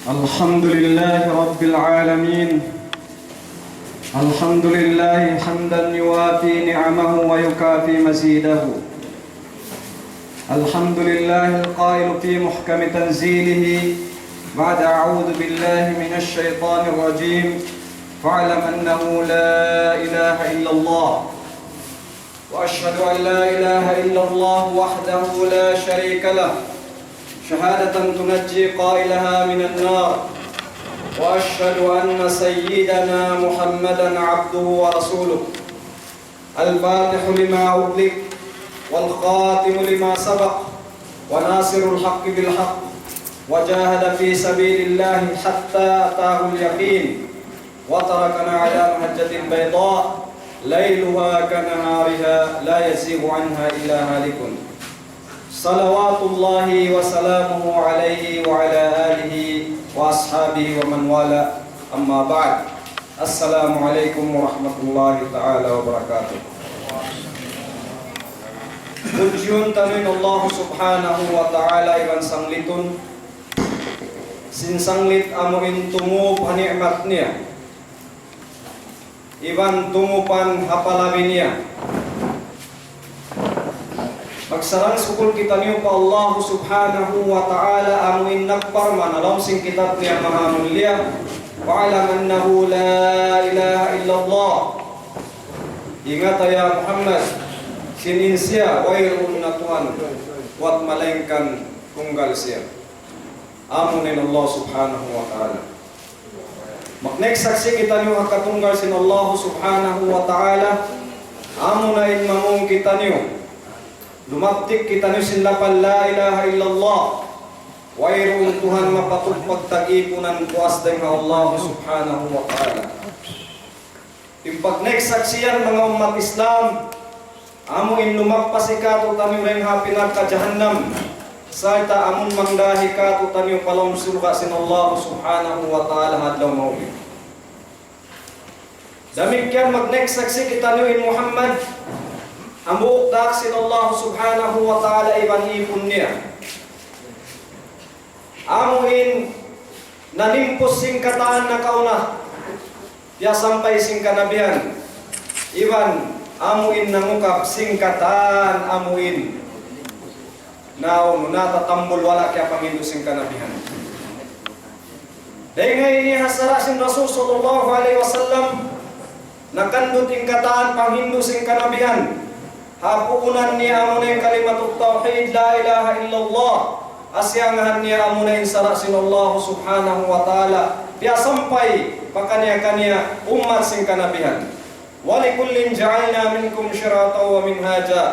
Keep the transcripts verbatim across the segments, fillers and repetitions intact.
الحمد لله رب العالمين. الحمد لله حمدا يوافي نعمه ويكافي مزيده. الحمد لله القائل في محكم تنزيله بعد أعوذ بالله من الشيطان الرجيم، فاعلم أنه لا إله إلا الله. وأشهد أن لا إله إلا الله وحده لا شريك له، شهادة تنجي قائلها من النار. وأشهد أن سيدنا محمدا عبده ورسوله، الفاتح لما أغلق، والخاتم لما سبق، وناصر الحق بالحق، وجاهد في سبيل الله حتى أتاه اليقين، وتركنا على المحجة البيضاء ليلها كنهارها لا يزيغ عنها إلا هالك. صلوات الله وسلامه عليه وعلى آله وأصحابه ومن والاه. أما بعد. السلام عليكم ورحمة الله تعالى وبركاته. Pudjun taniyu in Allah Subhanahu wa Ta'ala iban sanglitun sin sanglit amu in tungud ha ni'mat niya iban tungud pa ha palabi niya. Magsarang-sukul kitaniyu pa Allah Subhanahu wa Ta'ala amu in nagparman ha lawm sin kitab niya mahamulliya, فاعلم أنه لا إله إلا الله. Ingata ya Muhammad, sin in siya wayruun na Tuhan buwat malaingkan tunggal siya. Amuna in Allah Subhanahu wa Ta'ala. Makneg saksi' kitaniyu ha katunggal sin Allah Subhanahu wa Ta'ala. Amuna in mamung kitaniyu. Lumaptik kitaniyu sin lapal لا إله إلا الله. Wayruun Tuhan mapatut pagtagipunan puas dayn ha Allah Subhanahu wa Ta'ala. In pagneg saksi' yan, manga ummat Islam, amu in lumappas kātu'niyu dayn ha api narka' jahannam, sarta' amun mangdahi kātu'niyu pa lawm surga' sin Allah Subhanahu wa Ta'ala ha adlaw mahuli. Damikkiyan magneg saksi' kitaniyu in Muhammad, hambuuk daak sin Allah Subhanahu wa Ta'ala iban īpun niya. Amu in nanimpus sin katan nakauna, piyasampay sin kanabihan. Iban amu in nangukab sin katan amu in naunu, natatambul wala' kiyapanghindu' sin kanabihan. Dayn ha ini ha sara' sin Rasul sallallahu alayhi wasallam, nakandut in katan panghindu' sin kanabihan. Ha puunan niya amuna in kalimatut tawhid, لا إله إلا الله. Ha siyangahan niya amuna in sara' sin Allah Subhanahu wa Ta'ala. Piyasampay pa kaniya-kaniya ummat sin kanabihan. ولكل جعلنا منكم شرعة ومنهاجا.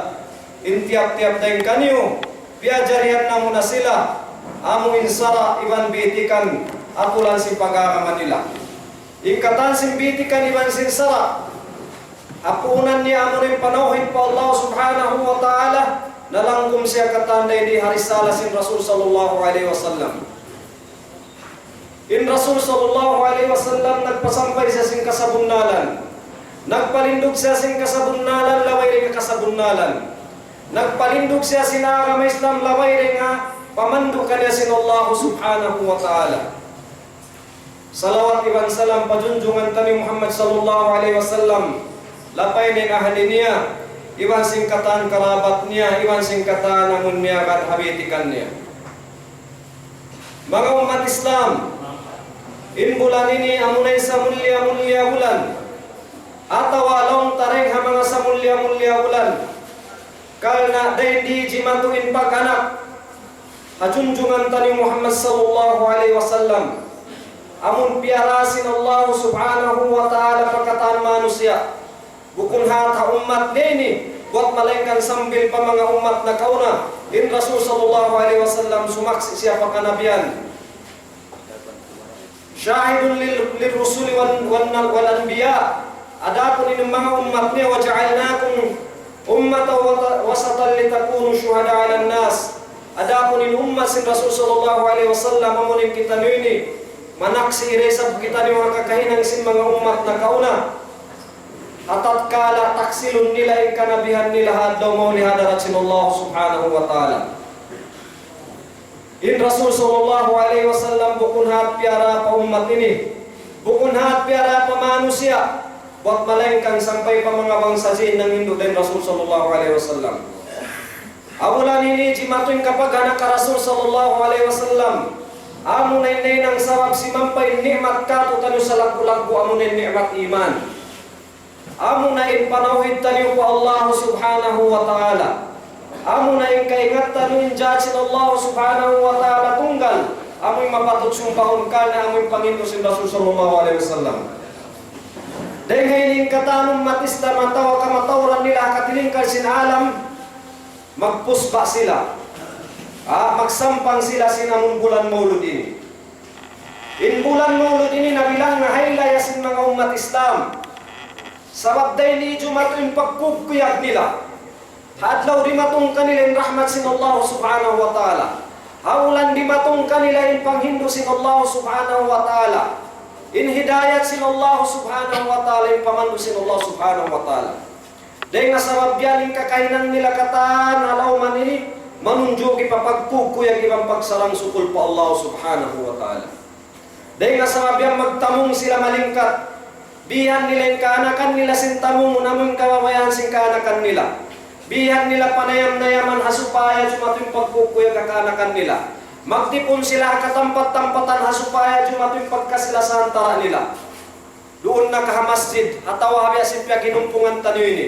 In tiyap-tiyap dayn kaniyu, piyajarihan namu' na sila, amu in sara' iban bitikan, aturan sin pag-agama nila. In katan sin bitikan iban sin sara', ha puunan niya amu in panawhid pa Allah Subhanahu wa Ta'ala, nalangkum siya katan dayn di ha risala sin Rasul sallallahu alayhi wasallam. In Rasul sallallahu alayhi wasallam nagpasampay siya sin kasabunnalan. Nagpalindug siya sin kasabunnalan, labay dayn ha kasabunnalan. Nagpalindug siya sin agama Islam, labay dayn ha pamandu' kaniya sin Allah Subhanahu wa Ta'ala. Salawat iban salam pa junjungan taniyu Muhammad sallallahu alayhi wasallam, lapay na in ahli niya, iban sin katan karabat niya, iban sin katan amun miyagad ha bitikan niya. Manga ummat Islam, in bulan ini amuna in samulliya-mulliya bulan, atawa laung ta dayn ha manga samulliya-mulliya bulan, karna' dayn di jimatu in pag-anak ha junjungan taniyu Muhammad sallallahu alayhi wasallam. Amun piyara sin Allah Subhanahu wa Ta'ala pa katan manusiya', bukun hat ha ummat niya ini, buwat malaingkan sambil pa manga ummat nakauna, in Rasul sallallahu alayhi wasallam sumaksi' siya pa kanabihan. شاهد لل-، للرسل وال-، وال-، والأنبياء. Adapun in manga ummat niya, وجعلناكم أمة وسطا لتكونوا شهداء على الناس. Adapun in ummat sin Rasul sallallahu alayhi wasallam, amu in kitaniyu ini, manaksi' da isab kitaniyu ha kakahinang sin manga ummat nakauna. Ha tatkala taksilun nila in kanabihan nila ha adlaw mahuli ha hadarat sin Allah Subhanahu wa Ta'ala. In Rasul sallallahu alayhi wasallam bukun hat piyara pa ummat ini, bukun hat piyara pa manusiya', buwat malaingkan sampay pa manga bangsa jin nanghindu' dayn Rasul sallallahu alayhi wasallam. Amuna ini jimatu in kapag'anak ha Rasul sallallahu alayhi wasallam. Amuna in dahilan sabab simampay in ni'mat kātu'niyu salaggu'-laggu', amuna in ni'mat iman. Amuna in panawhid taniyu pa Allah subhanahu wa ta'ala. Amuna in kaingatan taniyu in jat sin Allah subhanahu wa ta'ala tunggal. Amu in mapatut sumbahun karna' amu in panghindu' sin Rasul sallallahu alayhi wasallam. Dayn ha ini in katan ummat Islam atawa kamatauran nila ha katilingkal sin alam, magpusba' sila. Ah, magsampang sila sin amun bulan Maulud ini. In bulan Maulud ini nabilang na haylaya sin manga ummat Islam. Sabab dayn ha ini jumatu in pagkukuyag nila. Ha adlaw dimatung kanila in rahmat sin Allah subhanahu wa ta'ala. Ha bulan dimatung kanila in panghindu' sin Allah subhanahu wa ta'ala. In hidayat sin Allah subhanahu wa ta'ala, in pamandu' sin Allah subhanahu wa ta'ala. Dayn ha sabab yan in kakahinang nila katan ha lawm ini, manunjuki pa pagkukuyag iban pagsarang-sukul pa Allah subhanahu wa ta'ala. Dayn ha sabab yan magtamung sila malingkat. Bihan nila in kaanakan nila sin tamungun amun kabayaan sin kaanakan nila. Bihan nila panayam-nayaman ha supaya jumatu in pagkukuyag ha kaanakan nila. Magtipun sila ha katampat-tampatan ha supaya jumatu in pagkasi-lasa ha antara' nila. Duun na ka ha masjid, atawa ha biya' sin piyaghinumpungan taniyu ini.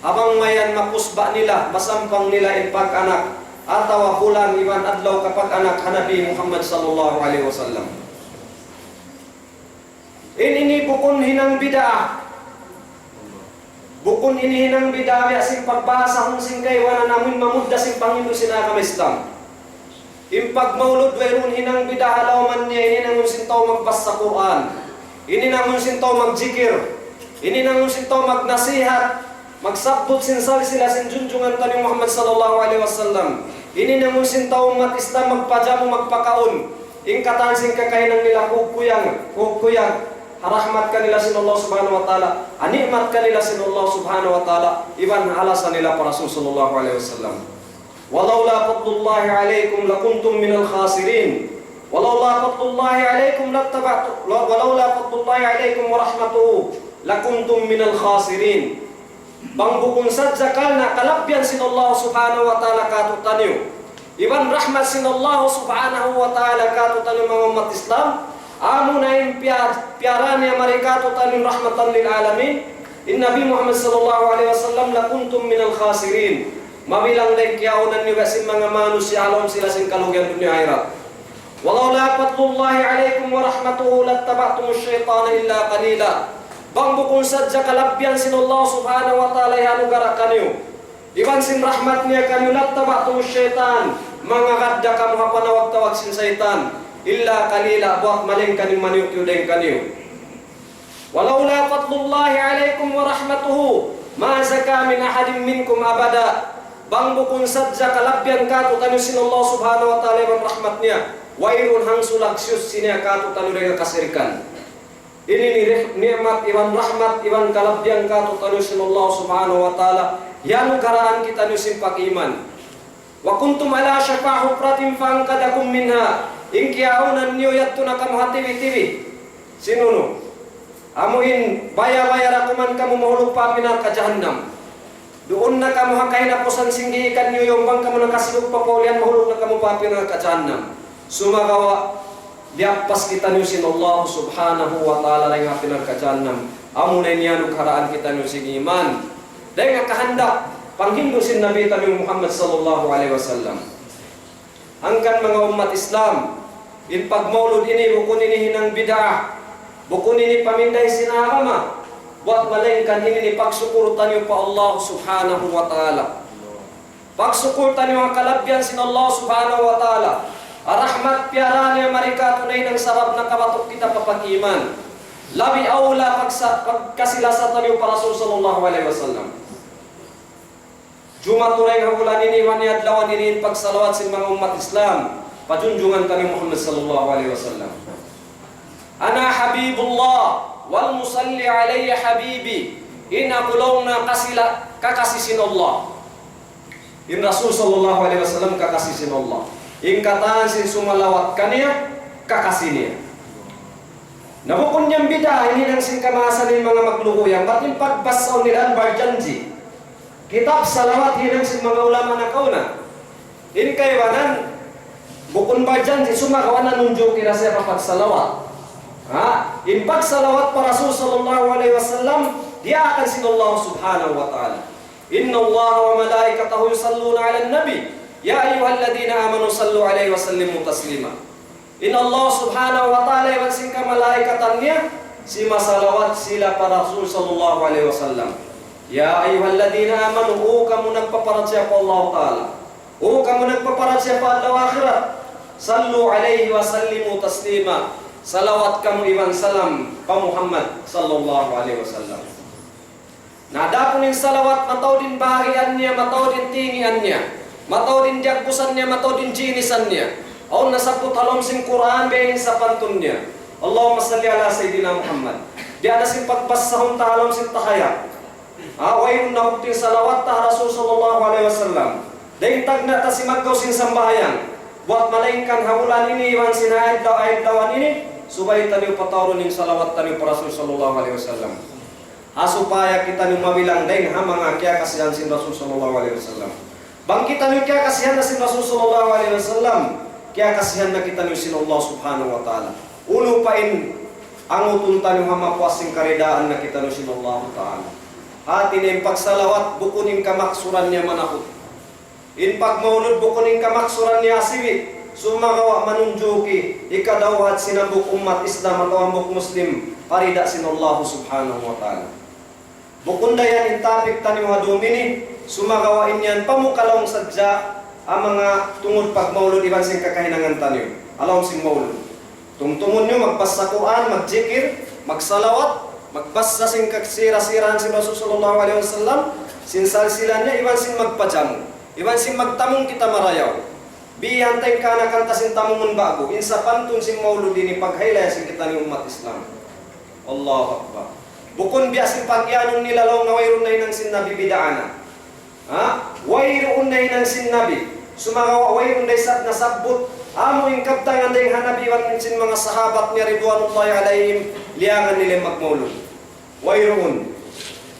Ha bang mayan mapusba' nila, masampang nila in pag'anak, atawa bulan iban adlaw kapag'anak ha Nabi Muhammad sallallahu alayhi wasallam. In ini bukun hinang bid'ah. Bukun ini hinang bid'ah biya' sin pagbahasahun sin kaibanan amun mamudda sin panghindu' sin agama Islam. In pagmaulud wayruun hinang bid'ah ha lawm niya, in hinangun sin tau magbasa Qur'an. In hinangun sin tau magjikil. In hinangun sin tau magnasihat. Magsabbut sin salsila sin junjungan taniyu Muhammad sallallahu alayhi wasallam. In hinangun sin tau ummat Islam magpajamu magpakaun. In katan sin kakahinang nila kukuyag, kukuyag. Ha rahmat kanila sin Allah subhanahu wa ta'ala. Ha ni'mat kanila sin Allah subhanahu wa ta'ala. Iban ha lasa nila pa Rasul sallallahu alayhi wasallam. ولولا فضل الله عليكم لكنتم من الخاسرين. ولولا فضل الله عليكم لاتبعت-، ولولا فضل الله عليكم ورحمته لكنتم من الخاسرين. Bang bukun sadja karna' kalabbihan sin Allah subhanahu wa ta'ala kātu'niyu. Iban rahmat sin Allah subhanahu wa ta'ala kātu'niyu manga ummat Islam. Amuna in piya-, piyara niya mari kātu'niyu rahmatan lil alamin. In Nabi Muhammad sallallahu alayhi wasallam لكنتم من الخاسرين. Mabilang da in kiyaunan niyu sin manga manusiya' ha lawm sila sin kalugihan dunya akhirat. ولولا فضل الله عليكم ورحمته لاتبعتم الشيطان إلا قليلا. Bang bukun sadja kalabbihan sin Allah subhanahu wa ta'ala iyanugara kaniyu. Iban sin rahmat niya kaniyu لاتبعتم الشيطان. Mangagad da kamu ha panawag-tawag sin saytan. إلا قليلا, buwat malaingkan in maniyut-yut dayn kaniyu. ولولا فضل الله عليكم ورحمته ما زكى من أحد منكم أبدا. Bang bukun sadja kalabbihan kātu'niyu sin Allah subhanahu wa ta'ala iban rahmat niya, wayruun hangsulag siyuchi niya kātu'niyu dayn ha kasirikan. Ini ni rih-, ni'mat iban rahmat iban kalabbihan kātu'niyu sin Allah subhanahu wa ta'ala, iyanugaraan kitaniyu sin pag-iman. وكنتم على شفا حفرة فأنقذكم منها. In kiyaunan niyu yadtu na kamu ha tiwi-tiwi sin unu. Amu in baya-baya da kuman kamu mahulug pa api narka' jahannam. Duun na kamu ha kahinapusan sin giikan niyu, yun bang kamu nakasibuk pa paulian mahulug na kamu pa api narka' jahannam. Sumagawa' liyappas kitaniyu sin Allah subhanahu wa ta'ala dayn ha api narka' jahannam. Amuna in iyanugaraan kitaniyu sin iman. Dayn ha kahandak panghindu' sin Nabi taniyu Muhammad sallallahu alayhi wasallam. Hangkan manga ummat Islam, in pagmaulud ini bukun ini hinang bid'ah, bukun ini paminday sin agama, buwat malaingkan ini in pagsukul taniyu pa Allah subhanahu wa ta'ala. Pagsukul taniyu ha kalabbihan sin Allah subhanahu wa ta'ala. Rahmat piyara niya mari kātu'niyu dayn ha sabab nakabatuk kita pa pag-iman. Labi awla pagsa-, pagkasi-lasa taniyu pa Rasul sallallahu alayhi wasallam. Jumatu dayn ha bulan ini iban adlaw ini in pagsalawat sin manga ummat Islam pa junjungan taniyu Muhammad sallallahu alayhi wasallam. أنا حبيب الله والمصلي علي حبيبي. In aku laung niya kasila-, kakasi sin Allah. In Rasul sallallahu alayhi wasallam kakasi sin Allah. In katan sin sumalawat kaniya, kakasi niya. Na bukun yan bid'ah, ini in sin kamaasan sin manga maglugu yan, bat in pagbassa nila barjanji. Kitab salawat hinang sin manga ulama nakauna. In kaibanan, bukun barjanji, sumagawa' nanunjuki na siya pa pagsalawat. Ha? In pagsalawat pa Rasul sallallahu alayhi wasallam, diyaakan sin Allah subhanahu wa ta'ala. إن الله وملائكته يصلون على النبي يا أيها الذين آمنوا صلوا عليه وسلموا تسليما. In Allah subhanahu wa ta'ala iban sin kamalaikatan niya, simasalawat sila pa Rasul sallallahu alayhi wasallam. يا أيها الذين آمنوا, O kamu nagpaparachaya pa Allah ta'ala. O kamu nagpaparachaya pa adlaw akhirat. صلوا عليه وسلموا تسليما. Salawat kamu iban salam pa Muhammad sallallahu alayhi wasallam. Na adapun in salawat, mataud in bahagian niya, mataud in tingian niya, mataud in diyagbusan niya, mataud in jinisan niya. Awn nasabbut ha lawm sin Qur'an, biya' in sapantun niya. اللهم صل على سيدنا محمد. Biya' na sin pagbassahun ta ha lawm sin tahiyat. Ha, wayruun nabugtu' in salawat ta ha Rasul sallallahu alayhi wasallam. Dayn tagna' ta simaggaw sin sambahayang. Buwat malaingkan ha bulan ini, iban sin adlaw-adlaw ini, subay taniyu pataurun in salawat taniyu pa Rasul sallallahu alayhi wasallam. Ha supaya kitaniyu mabilang dayn ha manga kiyakasihan sin Rasul sallallahu alayhi wasallam. Bang kitaniyu kiyakasihan na sin Rasul sallallahu alayhi wasallam, kiyakasihan na kitaniyu sin Allah subhanahu wa ta'ala. Unu pa in angutun taniyu ha mapuas sin karidaan na kitaniyu sin Allah ta'ala. Hati niya in pagsalawat bukun in kamaksuran niya manakut. In pagmaulud bukun in kamaksuran niya asibi', sumagawa' manunjuki hikadawhat sin hambuuk ummat Islam atawa hambuuk Muslim pa rida sin Allah subhanahu wa ta'ala. Bukun da yan in topic taniyu ha dum ini, sumagawa' in yan pamukalaung sadja ha manga tungud pagmaulud iban sin kakahinangan taniyu ha lawm sin maulud. Tumtumun niyu magbassa Qur'an, magjikir, magsalawat, magbassa sin kasira-sirahan sin Rasul sallallahu alayhi wasallam, sin salsila niya, iban sin magpajamu, iban sin magtamung kita marayaw. Biya' ta in kaanakan ta sin tamungun ba'gu, in sapantun sin maulud ini paghaylaya sin kitaniyu ummat Islam. Allahu Akbar. Bukun biya' sin pagiyanun nila laung na wayruun nahinang sin Nabi, bid'ah na. Ha? Wayruun nahinang sin Nabi. Sumagawa' wayruun da isab nasabbut amu in kabtangan dayn ha Nabi iban sin manga sahabat niya ridwanullahi alayhim, liyangan nila in magmaulud. Wayruun.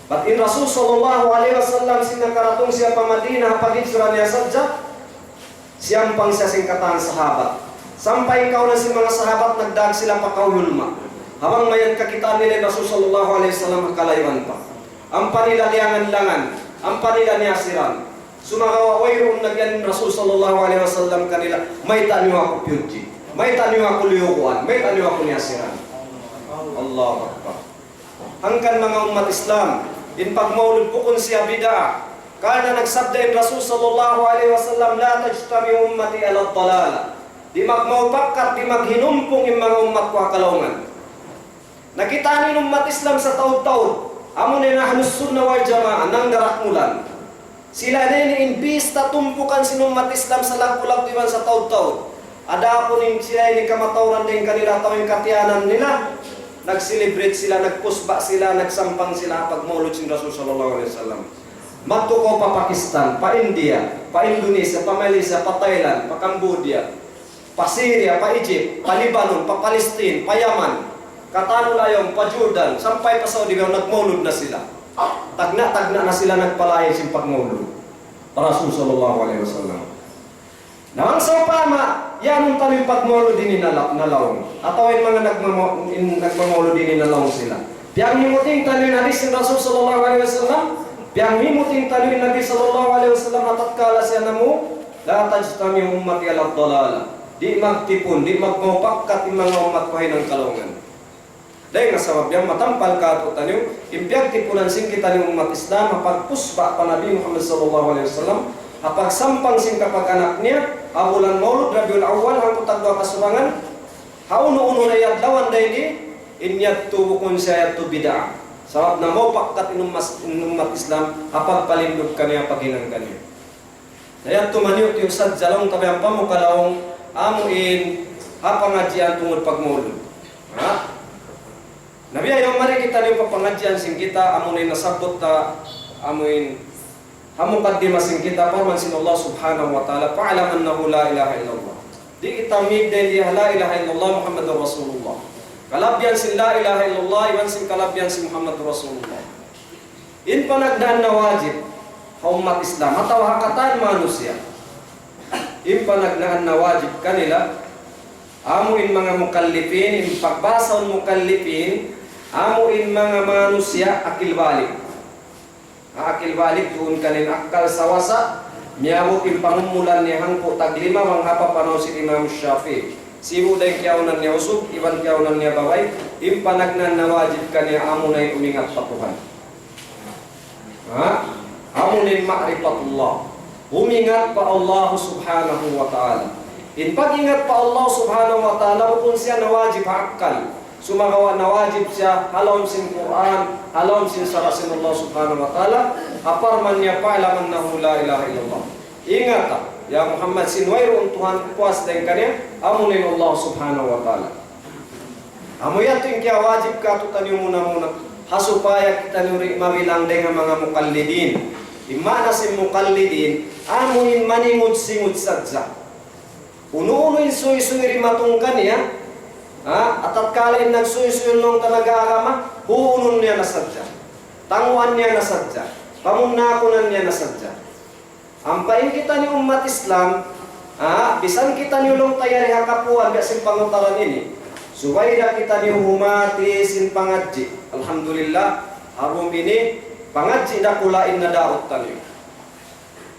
Bat in Rasul sallallahu alayhi wasallam sin nakaratung siya pa Madina ha paghijra niya sadja, siyampang siya sin katan sahabat. Sampay in kauna sin manga sahabat nagdaak sila pa kaw lulma'. Ha bang mayan kakitaan nila in Rasul sallallahu alayhi wasallam ha kalayuan pa. Ampa nila liyangan-langan, ampa nila niyasiran. Sumagawa' wayruun nagyan in Rasul sallallahu alayhi wasallam kanila, "Mayta' niyu aku piyudji? Mayta' niyu aku liyukuan? Mayta' niyu aku niyasiran?" Allahu Akbar. Hangkan manga ummat Islam, in pagmaulud bukun siya bid'ah. Karna' nagsabda in Rasul sallallahu alayhi wasallam, لا تجتمع أمتي على ضلالة. Di' magmaupakkat, di' maghinumpung in manga ummat ku ha kalaungan. Nakita' niyu in ummat Islam sataud-taud, amu na in Ahlus Sunnah wal Jamaah, nangdarakmulan. Sila na ini in bista tumpukan sin ummat Islam salaggu'-laggu' iban sataud-taud. Adapun in sila ini kamatauran dayn kanila atawa in katiyanan nila, nag-celebrate sila, nagpusba' sila, nagsampang sila ha pagmaulud sin Rasul sallallahu alayhi wasallam. Madtu kaw pa Pakistan, pa India, pa Indonesia, pa Malaysia, pa Thailand, pa Cambodia, pa Syria, pa Egypt, pa Lebanon, pa Palestine, pa Yaman, katan laung pa Jordan, sampay pa Saudi, nagmaulud na sila. Tagna'-tagna' na sila nagpalain sin pagmaulud pa Rasul sallallahu alayhi wasallam. Na bang sawpama, iyanun taniyu in pagmaulud ini nala-, nalaung. Atawa in manga nagmama-, in nagmamaulud ini nalaung sila. Piyanghimuting taniyu in hadith sin Rasul sallallahu alayhi wasallam. Piyanghimuting taniyu in Nabi sallallahu alayhi wasallam ha tatkala siya namu', لا تجتمع أمتي على ضلالة. Di' magtipun, di' magmaupakkat in manga ummat ku ha hinang kalaungan. Dayn ha sabab yan matampal kātu'niyu, in piyagtipunan sin kitaniyu ummat Islam, ha pagpusba' pa Nabi Muhammad sallallahu alayhi wasallam, ha pagsampang sin kapag-anak niya, ha bulan Maulud Rabiul Awwal, hangpu' tagduwa kasubangan, ha unu-unu na iyadlawan dayn di, in yadtu bukun siya yadtu bid'ah. Sabab namaupakkat in ummas-, in ummat Islam, ha pagpalindug kaniya, paghinang kaniya. Na yadtu maniyu'-tiyu' sadja laung ta biya' pamukalaung amu in ha pangadjian tungud pagmaulud. Ha? Na biya' yaun mari kitaniyu pa pangadjian sin kita, amu in nasabbut ta, amu in ha mukaddima sin kita, parman sin Allah subhanahu wa ta'ala, فاعلم أنه لا إله إلا الله. Di' kita migday di ha la ilaha illallah Muhammadur Rasulullah. Kalabihan sin la ilaha illallah, iban sin kalabihan sin Muhammadur Rasulullah. In panagnaan na wajib ha ummat Islam, atawa ha katan manusiya'. In panagnaan na wajib kanila, amu in manga mukallifin, in pagbahasa mukallifin, amu in manga manusiya' akil balig. Ha akil balig duun kan in akkal sawasa, miyabut in pangumulan niya hangpu' taglima bang ha panaw sin Imam Shafi'i. Sibu' da in kiyaunan niya usug, iban kiyaunan niya babai, in panagnaan na wajib kaniya amu na in umingat pa Tuhan. Ha? Amu na in ma'rifatullah. Umingat pa Allah subhanahu wa ta'ala. In pag-ingat pa Allah subhanahu wa ta'ala, bukun siya na wajib ha akkal. Sumagawa' na wajib siya, ha lawm sin Qur'an, ha lawm sin sara' sin Allah subhanahu wa ta'ala, ha parman niya, فاعلم أنه لا إله إلا الله. Ingata, ya Muhammad, sin wayruun Tuhan puas dayn kaniya, amu na in Allah subhanahu wa ta'ala. Amu yadtu in kiyawajib kātu'niyu muna-muna, ha supaya kitaniyu di' mabilang dayn ha manga muqallidin. In maana sin muqallidin, amu in maningud-singud sadja. Unu-unu in suysuy dimatung kaniya, ha? Atatkala in nagsuysuy laung ta nag-agama, huunun niya na sadja. Tanguan niya na sadja. Pamunnakunan niya na sadja. Ampa in kitaniyu ummat Islam, ha? Bisan kitaniyu laung ta yari ha kapuan, biya' sin pangutaran ini. Subay da kitaniyu humati sin pangadji'. Alhamdulillah, ha dum ini, pangadji' dakula' in nadaug taniyu.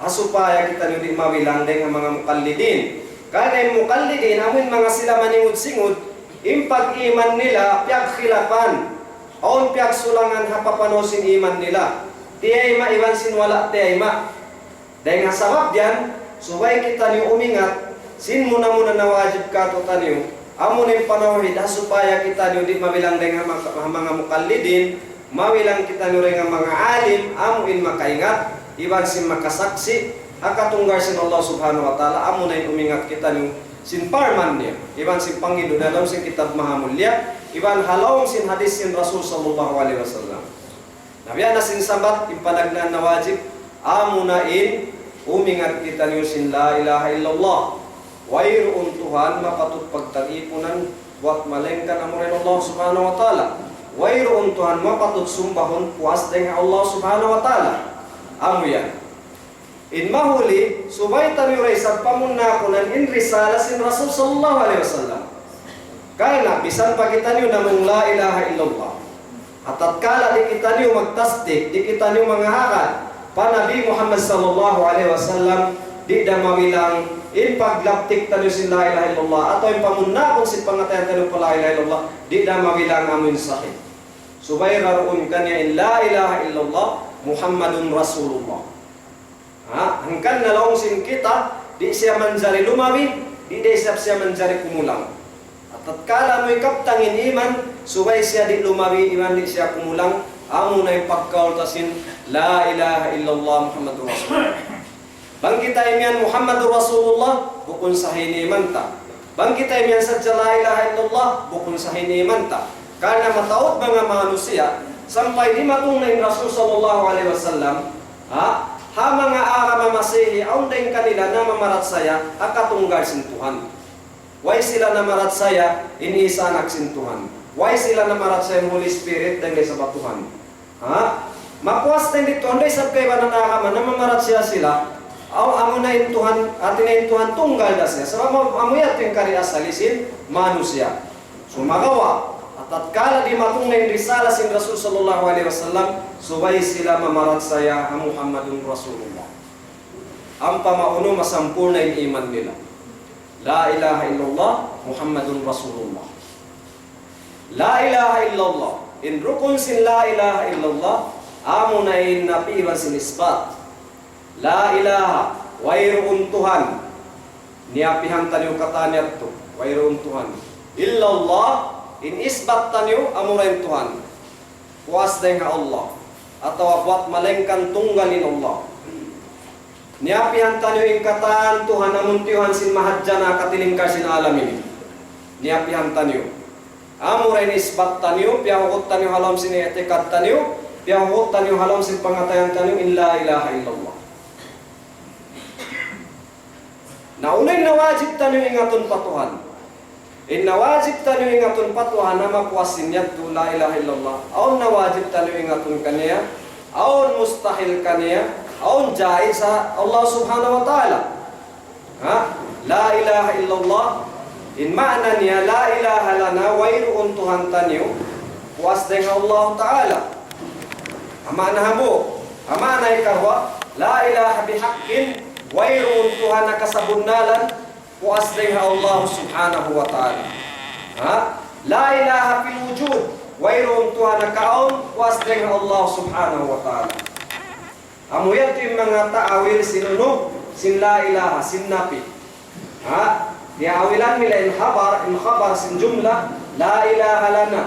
Ha supaya kitaniyu di' mabilang dayn ha manga muqallidin. Karna' in muqallidin, amu in manga sila maningud-singud, in pag-iman nila, piyagkhilafan, awn piyagsulangan ha papanaw sin iman nila. Tiyayma' iban sin wala' tiyayma'. Dayn ha sabab yan, subay kitaniyu umingat, sin muna-muna na wajib kātu'niyu, amu na in panawhid, ha supaya kitaniyu di' mabilang dayn ha manga, ha manga muqallidin, mabilang kitaniyu dayn ha manga alim, amu in makaingat, iban sin makasaksi', ha katunggal sin Allah subhanahu wa ta'ala, amu na in umingat kitaniyu, sin parman niya, iban sin panghindu' ha lawm sin kitab mahamulliya, iban ha lawm sin hadis sin Rasul sallallahu alayhi wasallam. Na biya' na sin sabat, in panagnaan na wajib, amu na in umingat kitaniyu sin la ilaha illallah. Wayruun Tuhan mapatut pagtagipunan buwat malaingkan amura in Allah subhanahu wa ta'ala. Wayruun Tuhan mapatut sumbahun puas dayn ha Allah subhanahu wa ta'ala. Amu yan. In mahuli, subay taniyu da isab pamunnakunan in risala sin Rasul sallallahu alayhi wasallam. Karna' bisan pa kitaniyu namung la ilaha illallah. Atatkala di' kitaniyu magtasdik, di' kitaniyu mangahagad pa Nabi Muhammad sallallahu alayhi wasallam, di' da mabilang in paglaptik taniyu sin la ilaha illallah, atawa in pamunnakun sin pangatayan taniyu pa la ilaha illallah, di' da mabilang amu in sahih. Subay da duun kaniya in la ilaha illallah, Muhammadun Rasulullah. Ha? Hangkan na laung sin kita, di' siya manjari lumabi, di' da isab siya manjari kumulang. Atatkala mu ikaptang in iman, subay siya di' lumabi, iman di' siya kumulang, amu na in pagkaul ta sin, la ilaha illallah Muhammadur Rasulullah. Bang kita imiyan Muhammadur Rasulullah, bukun sahih in iman ta. Bang kita imiyan sadja la ilaha illallah, bukun sahih in iman ta. Karna' mataud manga manusiya', sampay dimatung na in Rasul sallallahu alayhi wasallam, ha? Ha manga agama Masihi, awn dayn kanila namamarachaya, ha katunggal sin Tuhan. Way sila namarachaya, in Isa anak sin Tuhan. Way sila namarachaya, in Holy Spirit, dayn ha isa pa Tuhan. Ha? Mapuas na in di' Tuhan, da isab kaibanan agama, namamarachaya sila, aw, amu na in Tuhan, hati niya in Tuhan tunggal da siya. Sabab amu, amu yadtu in kari asali sin manusiya'. Sumagawa', atatkala dimatung na in risala sin Rasul sallallahu alayhi wasallam, subay sila mamarachaya ha Muhammadun Rasulullah. Ampa maunu masampurna' in iman nila. La ilaha illallah, Muhammadun Rasulullah. La ilaha illallah. In rukun sin la ilaha illallah, amu na in napi iban sin isbat. La ilaha, wayruun Tuhan. Niyapihan taniyu katan yadtu, wayruun Tuhan. Illallah, in isbat taniyu, amura in Tuhan. Puas dayn ha Allah. Atawa buwat malaingkan tunggal in Allah. Niyapihan taniyu in katan Tuhan amun tiyuhan sin mahadjana' katilingkal sin alam ini. Niyapihan taniyu. Amura in isbat taniyu, piyahugut taniyu ha lawm sin i'tikad taniyu, piyahugut taniyu ha lawm sin pangatayan taniyu, in la ilaha illallah. Na unu in wajib taniyu ingatun pa Tuhan? In wajib taniyu ingatun pa Tuhan, amu puas sin yadtu la ilaha illallah. Awn wajib taniyu ingatun kaniya, awn mustahil kaniya, awn jaiz ha Allah subhanahu wa ta'ala. Ha? La ilaha illallah. In maana niya, la ilaha lana, wayruun Tuhan taniyu puas dayn ha Allah ta'ala. Amu na hambuuk. Amu na ikaruwa, la ilaha bihaqqin, wayruun Tuhan ha kasabunnalan puas dayn ha Allah subhanahu wa ta'ala. Ha? La ilaha fil wujud, wayruun Tuhan ha kaawn puas dayn ha Allah subhanahu wa ta'ala. Amu yadtu in manga ta'awil sin unu, sin la ilaha, sin nafi. Ha? Tiyaawilan nila in khabar, in khabar sin jumla, la ilaha lana.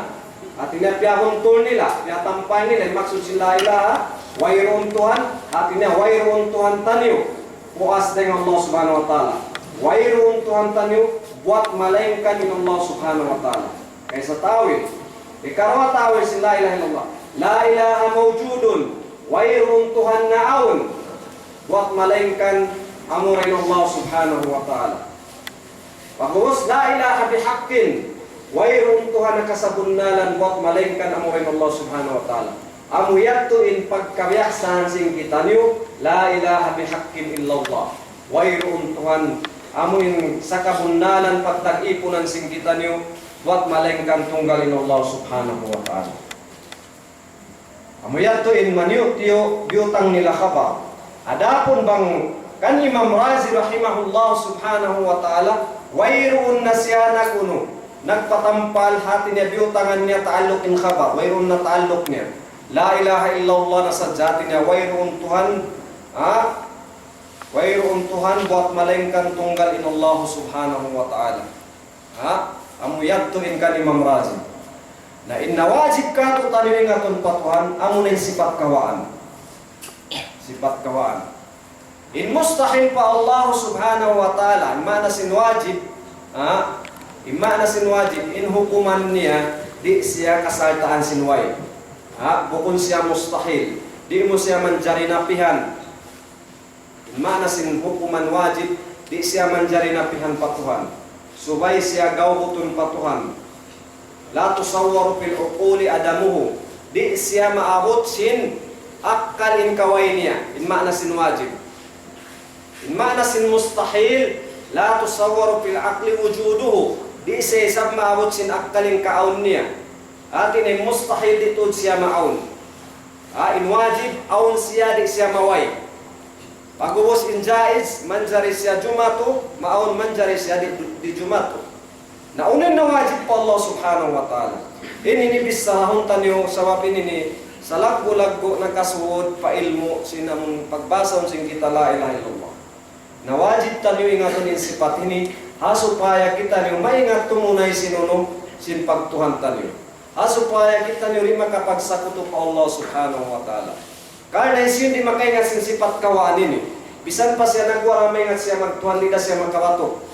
Hati niya piyahuntul nila, piyatampal nila, in maksud sin la ilaha, wayruun Tuhan, hati niya wayruun Tuhan taniyu puas dayn ha Allah subhanahu wa ta'ala. Wayruun Tuhan taniyu buwat malaingkan in Allah subhanahu wa ta'ala. Kaysa ta'wil. Ikaruwa ta'wil sin la ilaha illallah. La ilaha mawjudun. Wayruun Tuhan naawn buwat malaingkan amura in Allah subhanahu wa ta'ala. Pag'ubus la ilaha bihaqqin. Wayruun Tuhan ha kasabunnalan buwat malaingkan amura in Allah subhanahu wa ta'ala. Amu yadtu in pagkabiyaksahan sin kitaniyu, la ilaha bihaqqin illallah. Wayruun Tuhan, amu in sakabunnalan pagtag-ipunan sin kitaniyu, buwat malaingkan tunggal in Allah subhanahu wa ta'ala. Amu yadtu in maniyu-tiyu biyutang nila khabar. Adapun bang kan Imam Razi rahimahullah subhanahu wa ta'ala, wayruun na siya nag-unu, nagpatampal, hati niya biyutangan niya ta'alluq in khabar, wayruun na ta'alluq niya. La ilaha illallah na sadja, hati niya wayruun Tuhan, ha? Wayruun Tuhan buwat malaingkan tunggal in Allah subhanahu wa ta'ala. Ha? Amu yadtu in kan Imam Razi. Na in wajib kātu'niyu ingatun pa Tuhan, amu na in sipat kawaan. Sipat kawaan. In mustahil pa Allah subhanahu wa ta'ala, in maana sin wajib, ha? In maana sin wajib, in hukuman niya, di' siya kasaltaan sin way. Ha? Bukun siya mustahil. Di' mu siya manjari napihan. In maana sin hukuman wajib, di' siya manjari napihan pa Tuhan. Subay siya gawbutun pa Tuhan. لا يتصور في العقول عدمه. Di' siya maabut sin akkal in kaway niya. In maana sin wajib. In maana sin mustahil, لا يتصور في العقل وجوده. Di' siya isab maabut sin akkal in kaawn niya. Hati niya in mustahil di' tuud siya maawn. Ha, in wajib, awn siya di' siya maway. Pag'ubus in jaiz, manjari siya jumatu, maawn manjari siya di', di' jumatu. Na unu in wajib pa Allah subhanahu wa ta'ala. Ini ini bissarahun taniyu sabab ini ini salaggu'-laggu' nakasud pa ilmu' sin amun pagbasahun sin kita la ilaha illallah. Na wajib taniyu ingatun in sipat ini, ha supaya kitaniyu maingat tumunay sin unu, sin pagtuhan taniyu. Ha supaya kitaniyu di' makapagsakutu pa Allah subhanahu wa ta'ala. Karna' hisiyu in di' makaingat sin sipat kawaan ini. Misan pa siya nagwara' maingat siya magtuhan, di' da siya makabatuk.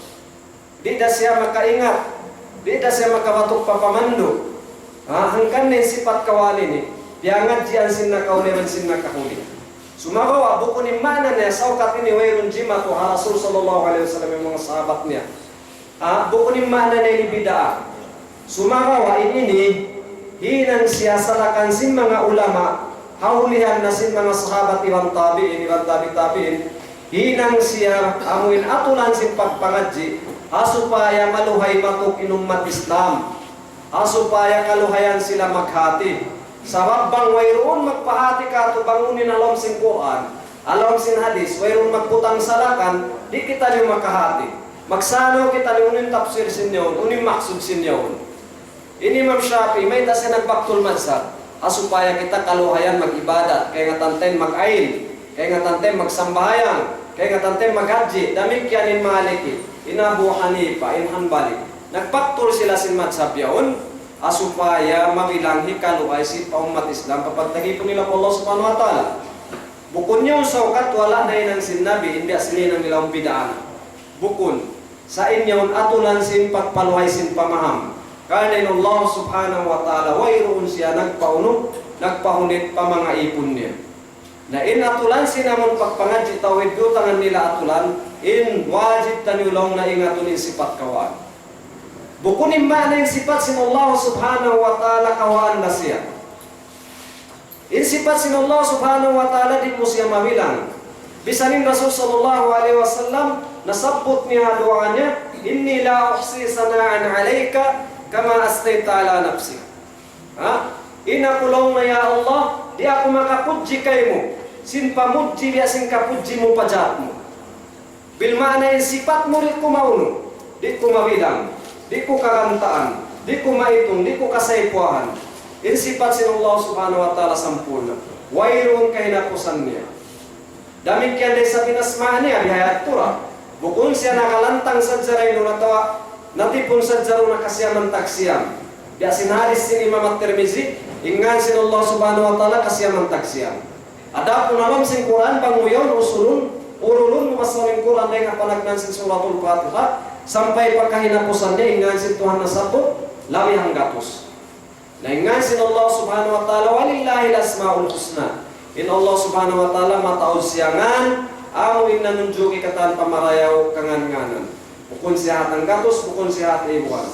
Di' da siya makaingat. Di' da siya makabatuk pa pamandu'. Ha, hangkan na in sipat kawaan ini, piyangadjian sin nakauna iban sin nakahuli. Sumagawa', bukun in maana niya, saukat ini wayruun jimatu ha Rasul sallallahu alayhi wasallam iban manga sahabat niya. Ha, bukun in maana niya ini bid'ah. Sumagawa' in ini, hinang siya salakan sin manga ulama, ha ulihan na sin manga sahabat iban tabi'in, iban tabi' tabi'in, hinang siya amu in atulan sin pagpangadji', ha supaya maluhay matuk in ummat Islam, ha supaya kaluhayan sila maghāti. Sabab bang wayruun magpahāti kātu' bang unu in ha lawm sin Qur'an, ha lawm sin hadith, wayruun magbutang salakan, di' kitaniyu makahāti. Magsanaw kitaniyu unu in tafsir sin yaun, unu in maksud sin yaun. In Imam Shafi'i, mayta' siya nagbaktul madhhab? Ha supaya kita kaluhayan mag-ibadat, kaingatan ta in mag-ain, kaingatan ta in magsambahayang, kaingatan ta in maghajji, damikkiyan in Maliki, in Abu Hanifa, in Hanbali. Nagbaktul sila sin madhhab yaun, ha supaya mabilang hikaluhay sin pa ummat Islam, pa pagtag-ipun nila pa Allah subhanahu wa ta'ala. Bukun yaun saukat wala' nahinang sin Nabi, in biya' sin hinang nila awn bid'ah na. Bukun. Sa' in yaun atulan sin pagpaluhay sin pamaham. Karna' in Allah subhanahu wa ta'ala wayruun siya nagpaunu, nagpahunit pa manga ipun niya. Na in atulan sin amun pagpangadji' tawhid biyutangan nila atulan, In wajib taniyu laung na ingatun in sipat kawhaan. Bukun in maana in sipat sin Allah subhanahu wa ta'ala kawhaan na siya. In sipat sin Allah subhanahu wa ta'ala di' mu siya mabilang. Bisan in Rasul sallallahu alayhi wasallam nasabbut niya ha duwaa niya, إني لا أحصي ثناء عليك كما أثنيت على نفسك. Ha? In aku laung na ya Allah, di' aku makapudji kaymu sin pamudji biya' sin kapudji mu pa jat mu. Bil maana in sipat mu di' ku maunu, di' ku mabilang, di' ku kagantaan, di' ku maitung, di' ku kasaypuhan. In sipat sin Allah subhanahu wa ta'ala sampurna'. Wayruun kahinapusan niya. Damikkiyan da isab in asma' niya, bihayat tura. Bukun siya nakalantang sadja dayn duun atawa natipun sadja duun na kasiyaman tagsiyam. Biya' sin hadis sin Imam At-Tirmidhi, in ngan sin Allah subhanahu wa ta'ala kasiyaman tagsiyam. Adapun ha lawm sin Qur'an, bang mu yaun usulun, urulun mu basaun in Qur'an dayn ha panagnaan sin Suratul Fatiha, sampay pa kahinapusan niya, in ngan sin Tuhan nasabbut, labi hanggatus. Na in ngan sin Allah subhanahu wa ta'ala, ولله الأسماء الحسنى. In Allah subhanahu wa ta'ala mataud siya ngan, amu in nanunjuki katan pa marayaw kangannganan. Bukun siya hat hanggatus, bukun siya hat ibuan.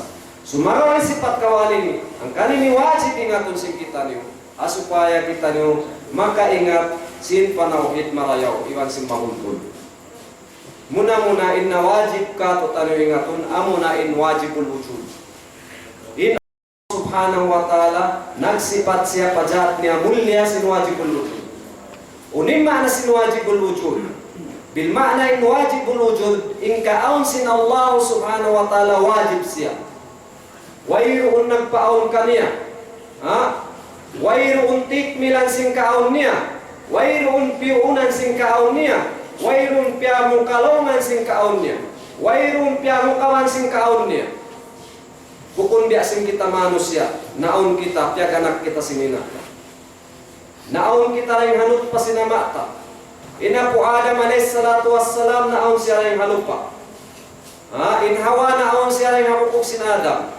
Sumagawa' in sipat kawhaan ini, hangkan ini wajib ingatun sin kitaniyu. Ha supaya kitaniyu makaingat sin panawhid marayaw iban sin mahuntul. Muna-muna in wajib kātu'niyu ingatun, amuna in wajibul wujud. In Allah subhanahu wa ta'ala nagsipat siya pa jat niya mulia sin wajibul wujud. Unu in maana sin wajibul wujud? Bil maana in wajibul wujud, in kaawn sin Allah subhanahu wa ta'ala wajib siya. Wayruun nagpaawn kaniya. Ha? Wayruun tikmilan sin kaawn niya. Wayruun piyuunan sin kaawn niya. Wayruun piyamukalungan sin kaawn niya. Wayruun piyamukawan sin kaawn niya. Bukun biya' sin kita manusiya', naawn kita, piyag-anak kita sin ina'. Naawn kita dayn ha nutpa sin ama' ta. In Apu' Adam alayhi salatu wassalam, naawn siya dayn ha lupa'. Ha, in Hawa naawn siya dayn ha bukug sin Adam.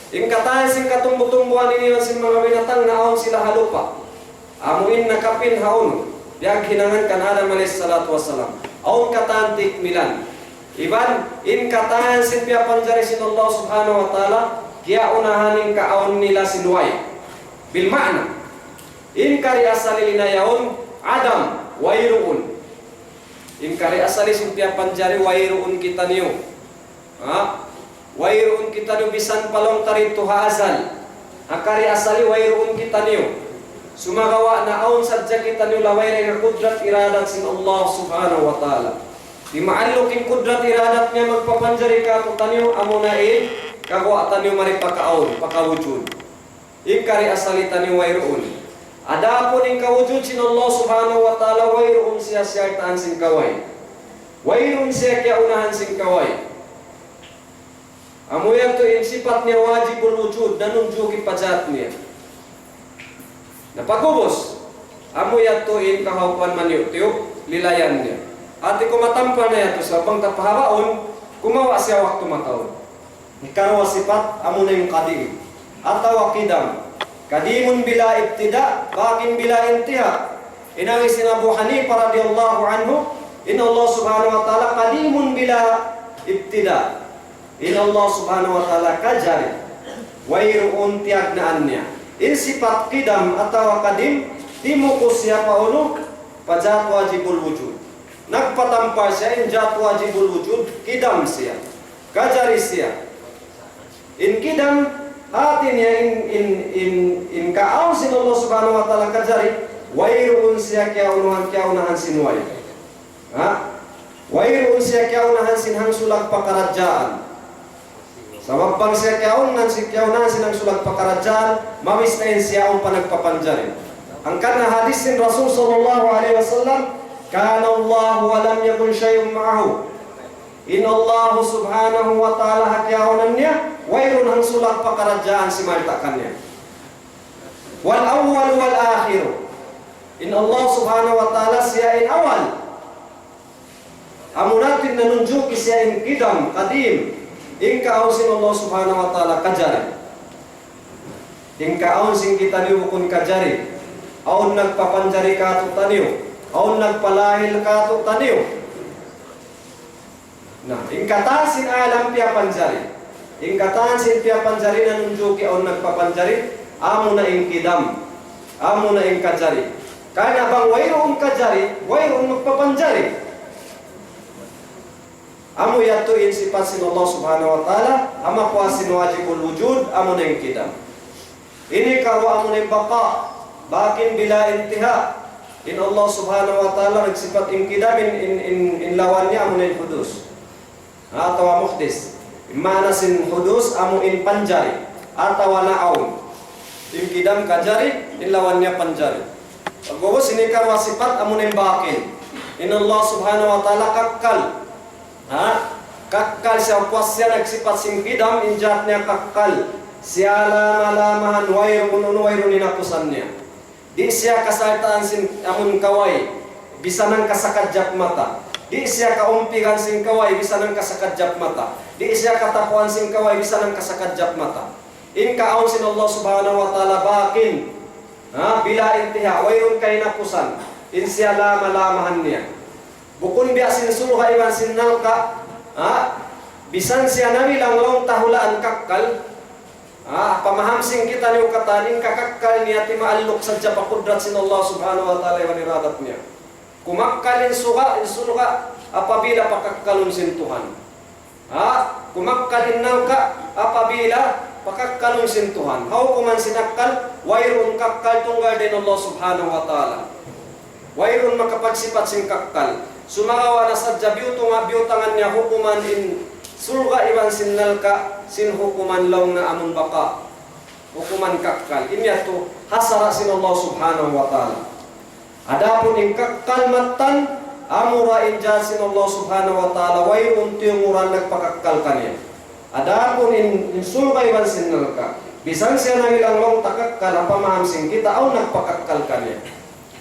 In katan sin katumbu-tumbuhan ini iban sin manga binatang naawn sila ha lupa'. Amu in nakapin ha unu, piyaghinangan kan Adam alayhi salatu wassalam. Awn katan tikmilan. Iban in katan sin piyapanjari sin Allah subhanahu wa ta'ala, kiyaunahan in kaawn nila sin way. Bil maana, in kari asali nila yaun, adam, wayruun. In kari asali sin piyapanjari wayruun kitaniyu. Ha? Wayruun kitaniyu bisan pa laung ta didtu ha asal. Ha kari asali wayruun kitaniyu. Sumagawa' naawn sadja kitaniyu labay dayn ha kudrat iradat sin Allah subhanahu wa ta'ala. Di' maalluk in kudrat iradat niya magpapanjari kātu'niyu, amuna in kaguwa' taniyu mari pakaawn, pakawujud. In kari asali taniyu wayruun. Adapun in kawujud sin Allah subhanahu wa ta'ala wayruun siya siyartaan sin kaway. Wayruun siya kiyaunahan sin kaway. Amu yadtu in sipat niya wajibul wujud, nanunjuki pa jat niya. Na pag'ubus, amu yadtu in kahawpuan maniyu'-tiyu', lilayan niya. Hati ku matampal na yadtu, sabab bang ta pahabaun, kumawa' siya waktu mataud. Hikaruwa sipat, amuna in qadim. Atawa qidam. قديم بلا ابتداء، باق بلا انتهاء. In agi sin Abu Hanifa radiyallahu anhu, in Allah subhanahu wa ta'ala قديم بلا ابتداء. In Allah subhanahu wa ta'ala kajari. Wayruun tiyagnaan niya. In sipat qidam atawa qadim, timukus siya pa unu, pa jat wajibul wujud. Nagpatampal siya in jat wajibul wujud, qidam siya. Kajari siya. In qidam, hati niya in, in, in, in kaawn sin Allah subhanahu wa ta'ala kajari, wayruun siya kiyaunahan, kiyaunahan sin way. Ha? Wayruun siya kiyaunahan sin hangsulag pakaradjaan. Sabab bang siya kiyaunahan sin, kiyaunahan sin hangsulag pakaradjaan, mabista in siya awn pa nagpapanjari. Hangkan na hadis sin Rasul sallallahu alayhi wasallam, كان الله ولم يكن شيء معه. In Allah subhanahu wa ta'ala ha kiyaunahan niya, wayruun hangsulag pakaradjaan simalta' kaniya. والأول والآخر. In Allah subhanahu wa ta'ala siya in awal. Amuna in nanunjuki siya in qidam, qadim. In kaawn sin Allah subhanahu wa ta'ala kajari. In kaawn sin kitaniyu bukun kajari. Awn nagpapanjari kātu'niyu. Awn nagpalahil kātu'niyu. Na, in katan sin alam piyapanjari. In katan sin piyapanjari nanunjuki awn nagpapanjari, amuna in kidam. Amuna in kajari. Karna' bang wayruun kajari, wayruun magpapanjari. Amu yadtu in sipat sin Allah Subhanahu wa Ta'ala, ha makuha sin wajibul wujud, amuna in kidam. Ini karuwa amuna in baqa, baqin bila intiha. In Allah Subhanahu wa Ta'ala nagsipat in kidam, in, in, in, in lawan niya amuna in hudus. Atawa muhdis. In maana sin hudus amu in panjari. Atawa naawn. In kidam kajari, in lawan niya panjari. Pag'ubus ini karuwa sipat amuna in baqin. In Allah Subhanahu wa Ta'ala kakkal. Ha? Kakkal siya, puas siya nagsipat sin kidam, in jat niya kakkal. Siyalama-lamahan, wayruun unu, wayruun hinapusan niya. Di' siya kasaltaan sin amun kaway, bisan hangka sakadjap mata. Di' siya kaumpigan sin kaway, bisan hangka sakadjap mata. Di' siya katapuan sin kaway, bisan hangka sakadjap mata. In kaawn sin Allah Subhanahu wa Ta'ala baqin. Ha? Bila intiha, wayruun kahinapusan. In siyalama-lamahan niya. Bukun biya' sin surga' iban sin narka', ha? Bisan siya nabilang laung ta hulaan kakkal, ha? Pamaham sin kitaniyu katan in kakakkal niya timaalluk sadja pa kudrat sin Allah Subhanahu wa Ta'ala iban iradat niya. Kumakkal in surga', in surga', apabila pakakkalun sin Tuhan. Ha? Kumakkal in narka' apabila pakakkalun sin Tuhan. Ha hukuman sin akkal, wayruun kakkal tunggal dayn Allah Subhanahu wa Ta'ala. Wayruun makapagsipat sin kakkal. Sumagawa' na sadja biyutunga-, biyutangan niya hukuman in surga' iban sin narka', sin hukuman laung na amun baqa. Hukuman kakkal. In yadtu ha sara' sin Allah Subhanahu wa Ta'ala. Adapun in kakkal mattan, amura in jat sin Allah Subhanahu wa Ta'ala, wayruun tiyunguran nagpakakkal kaniya. Adapun in, in surga' iban sin narka', bisan siya nabilang laung ta kakkal, ha pamaham sin kita awn nagpakakkal kaniya.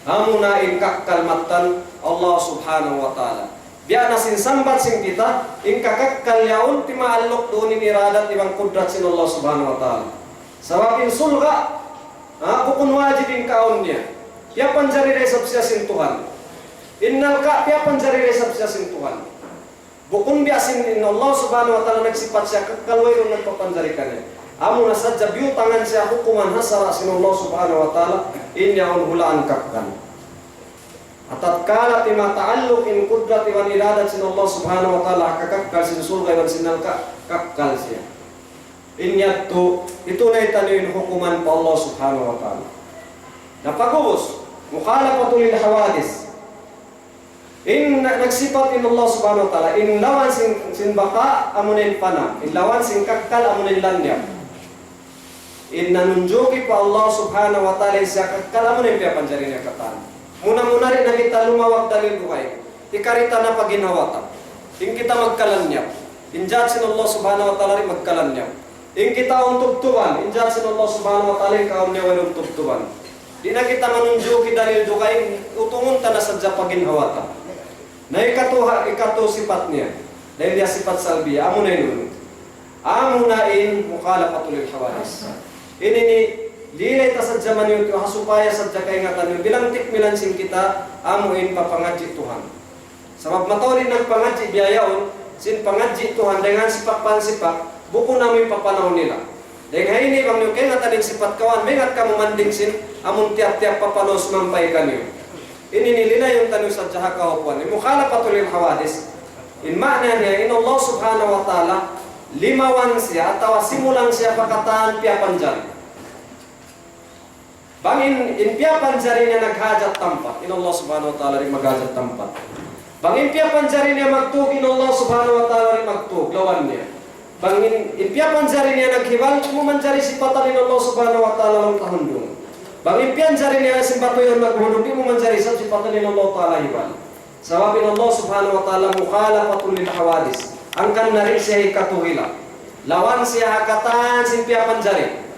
Amuna in kakkal mattan Allah Subhanahu wa Ta'ala. Biya' na sin sambat sin kita, in kakakkal yaun timaalluk duun in iradat iban kudrat sin Allah Subhanahu wa Ta'ala. Sabab in surga', ha, bukun wajib in kaawn niya. Piyapanjari da isab siya sin Tuhan. In narka' piyapanjari da isab siya sin Tuhan. Bukun biya' sin in Allah Subhanahu wa Ta'ala nagsipat siya kakkal wayruun nagpapanjari kaniya. Amuna sadja biyutangan siya hukuman ha sara' sin Allah Subhanahu wa Ta'ala, in yaun hulaan kakkal. Tatkala timataalluk in kudrat iban iradat sin Allah Subhanahu wa Ta'ala, ha kakakkal sin surga' iban sin narka', kakkal siya. In yadtu, hitunay taniyu in hukuman pa Allah Subhanahu wa Ta'ala. Na pag'ubus, mukhalafatul lil hawadith. In na-, nagsipat in Allah Subhanahu wa Ta'ala, in lawan sin, sin baqa, amuna in fana, in lawan sin kakkal, amuna in lanyap. In nanunjuki pa Allah Subhanahu wa Ta'ala in siya kakkal, amuna in piyapanjari niya katan. Muna-muna di' na kita lumawag dalil dugaing. Hikari ta na pa ginhawa ta. In kita magkalanyap. In jat sin Allah Subhanahu wa Ta'ala di' magkalanyap. In kita awn tubtuban. In jat sin Allah Subhanahu wa Ta'ala in kaawn niya wayruun tubtuban. Di' na kita manunjuki dalil dugaing, utungun ta na sadja pa ginhawa ta. Na hikatu ha-, hikatu sipat niya. Dahil niya sipat salbiya. Amuna in unu. Amuna in mukhalafatul lil hawadith. Ini ini, lilay ta sadja maniyu ha supaya sadja kaingatan niyu. Bilang tikmilan sin kita, amu in papangadji' Tuhan. Sabab mataud in nagpangadji' biya' yaun, sin pangadji' Tuhan dayn ha sipak pa sipak, bukun amu in pa panaw nila. Dayn ha ini bang niyu kaingatan in sipat kawan, maingat kamu manding sin, amun tiyap-tiyap pa panaw sumampay kaniyu. Ini ini linayun taniyu sadja ha kahupuan. Mukhalafatul lil hawadith. In maana niya, in Allah Subhanahu wa Ta'ala, limawan siya, atawa simulang siya pa katan piyapanjari. Bang in, in piyapanjari niya naghajat tampat, in Allah Subhanahu wa Ta'ala di' maghajat tampat. Bang in piyapanjari niya magtug, in Allah Subhanahu wa Ta'ala di' magtug, lawan niya. Bang in, in piyapanjari niya naghibal, di' mu manjari sipatan in Allah Subhanahu wa Ta'ala laung ta hundung. Bang in piyanjari niya sin batu yaun maghundung, di' mu manjari isab sipatan in Allah Ta'ala hibal. Sabab in Allah Subhanahu wa Ta'ala mukhalafatul lil hawadith. Hangkan na di' siya hikatuhila. Lawan siya ha katan sin piyapanjari.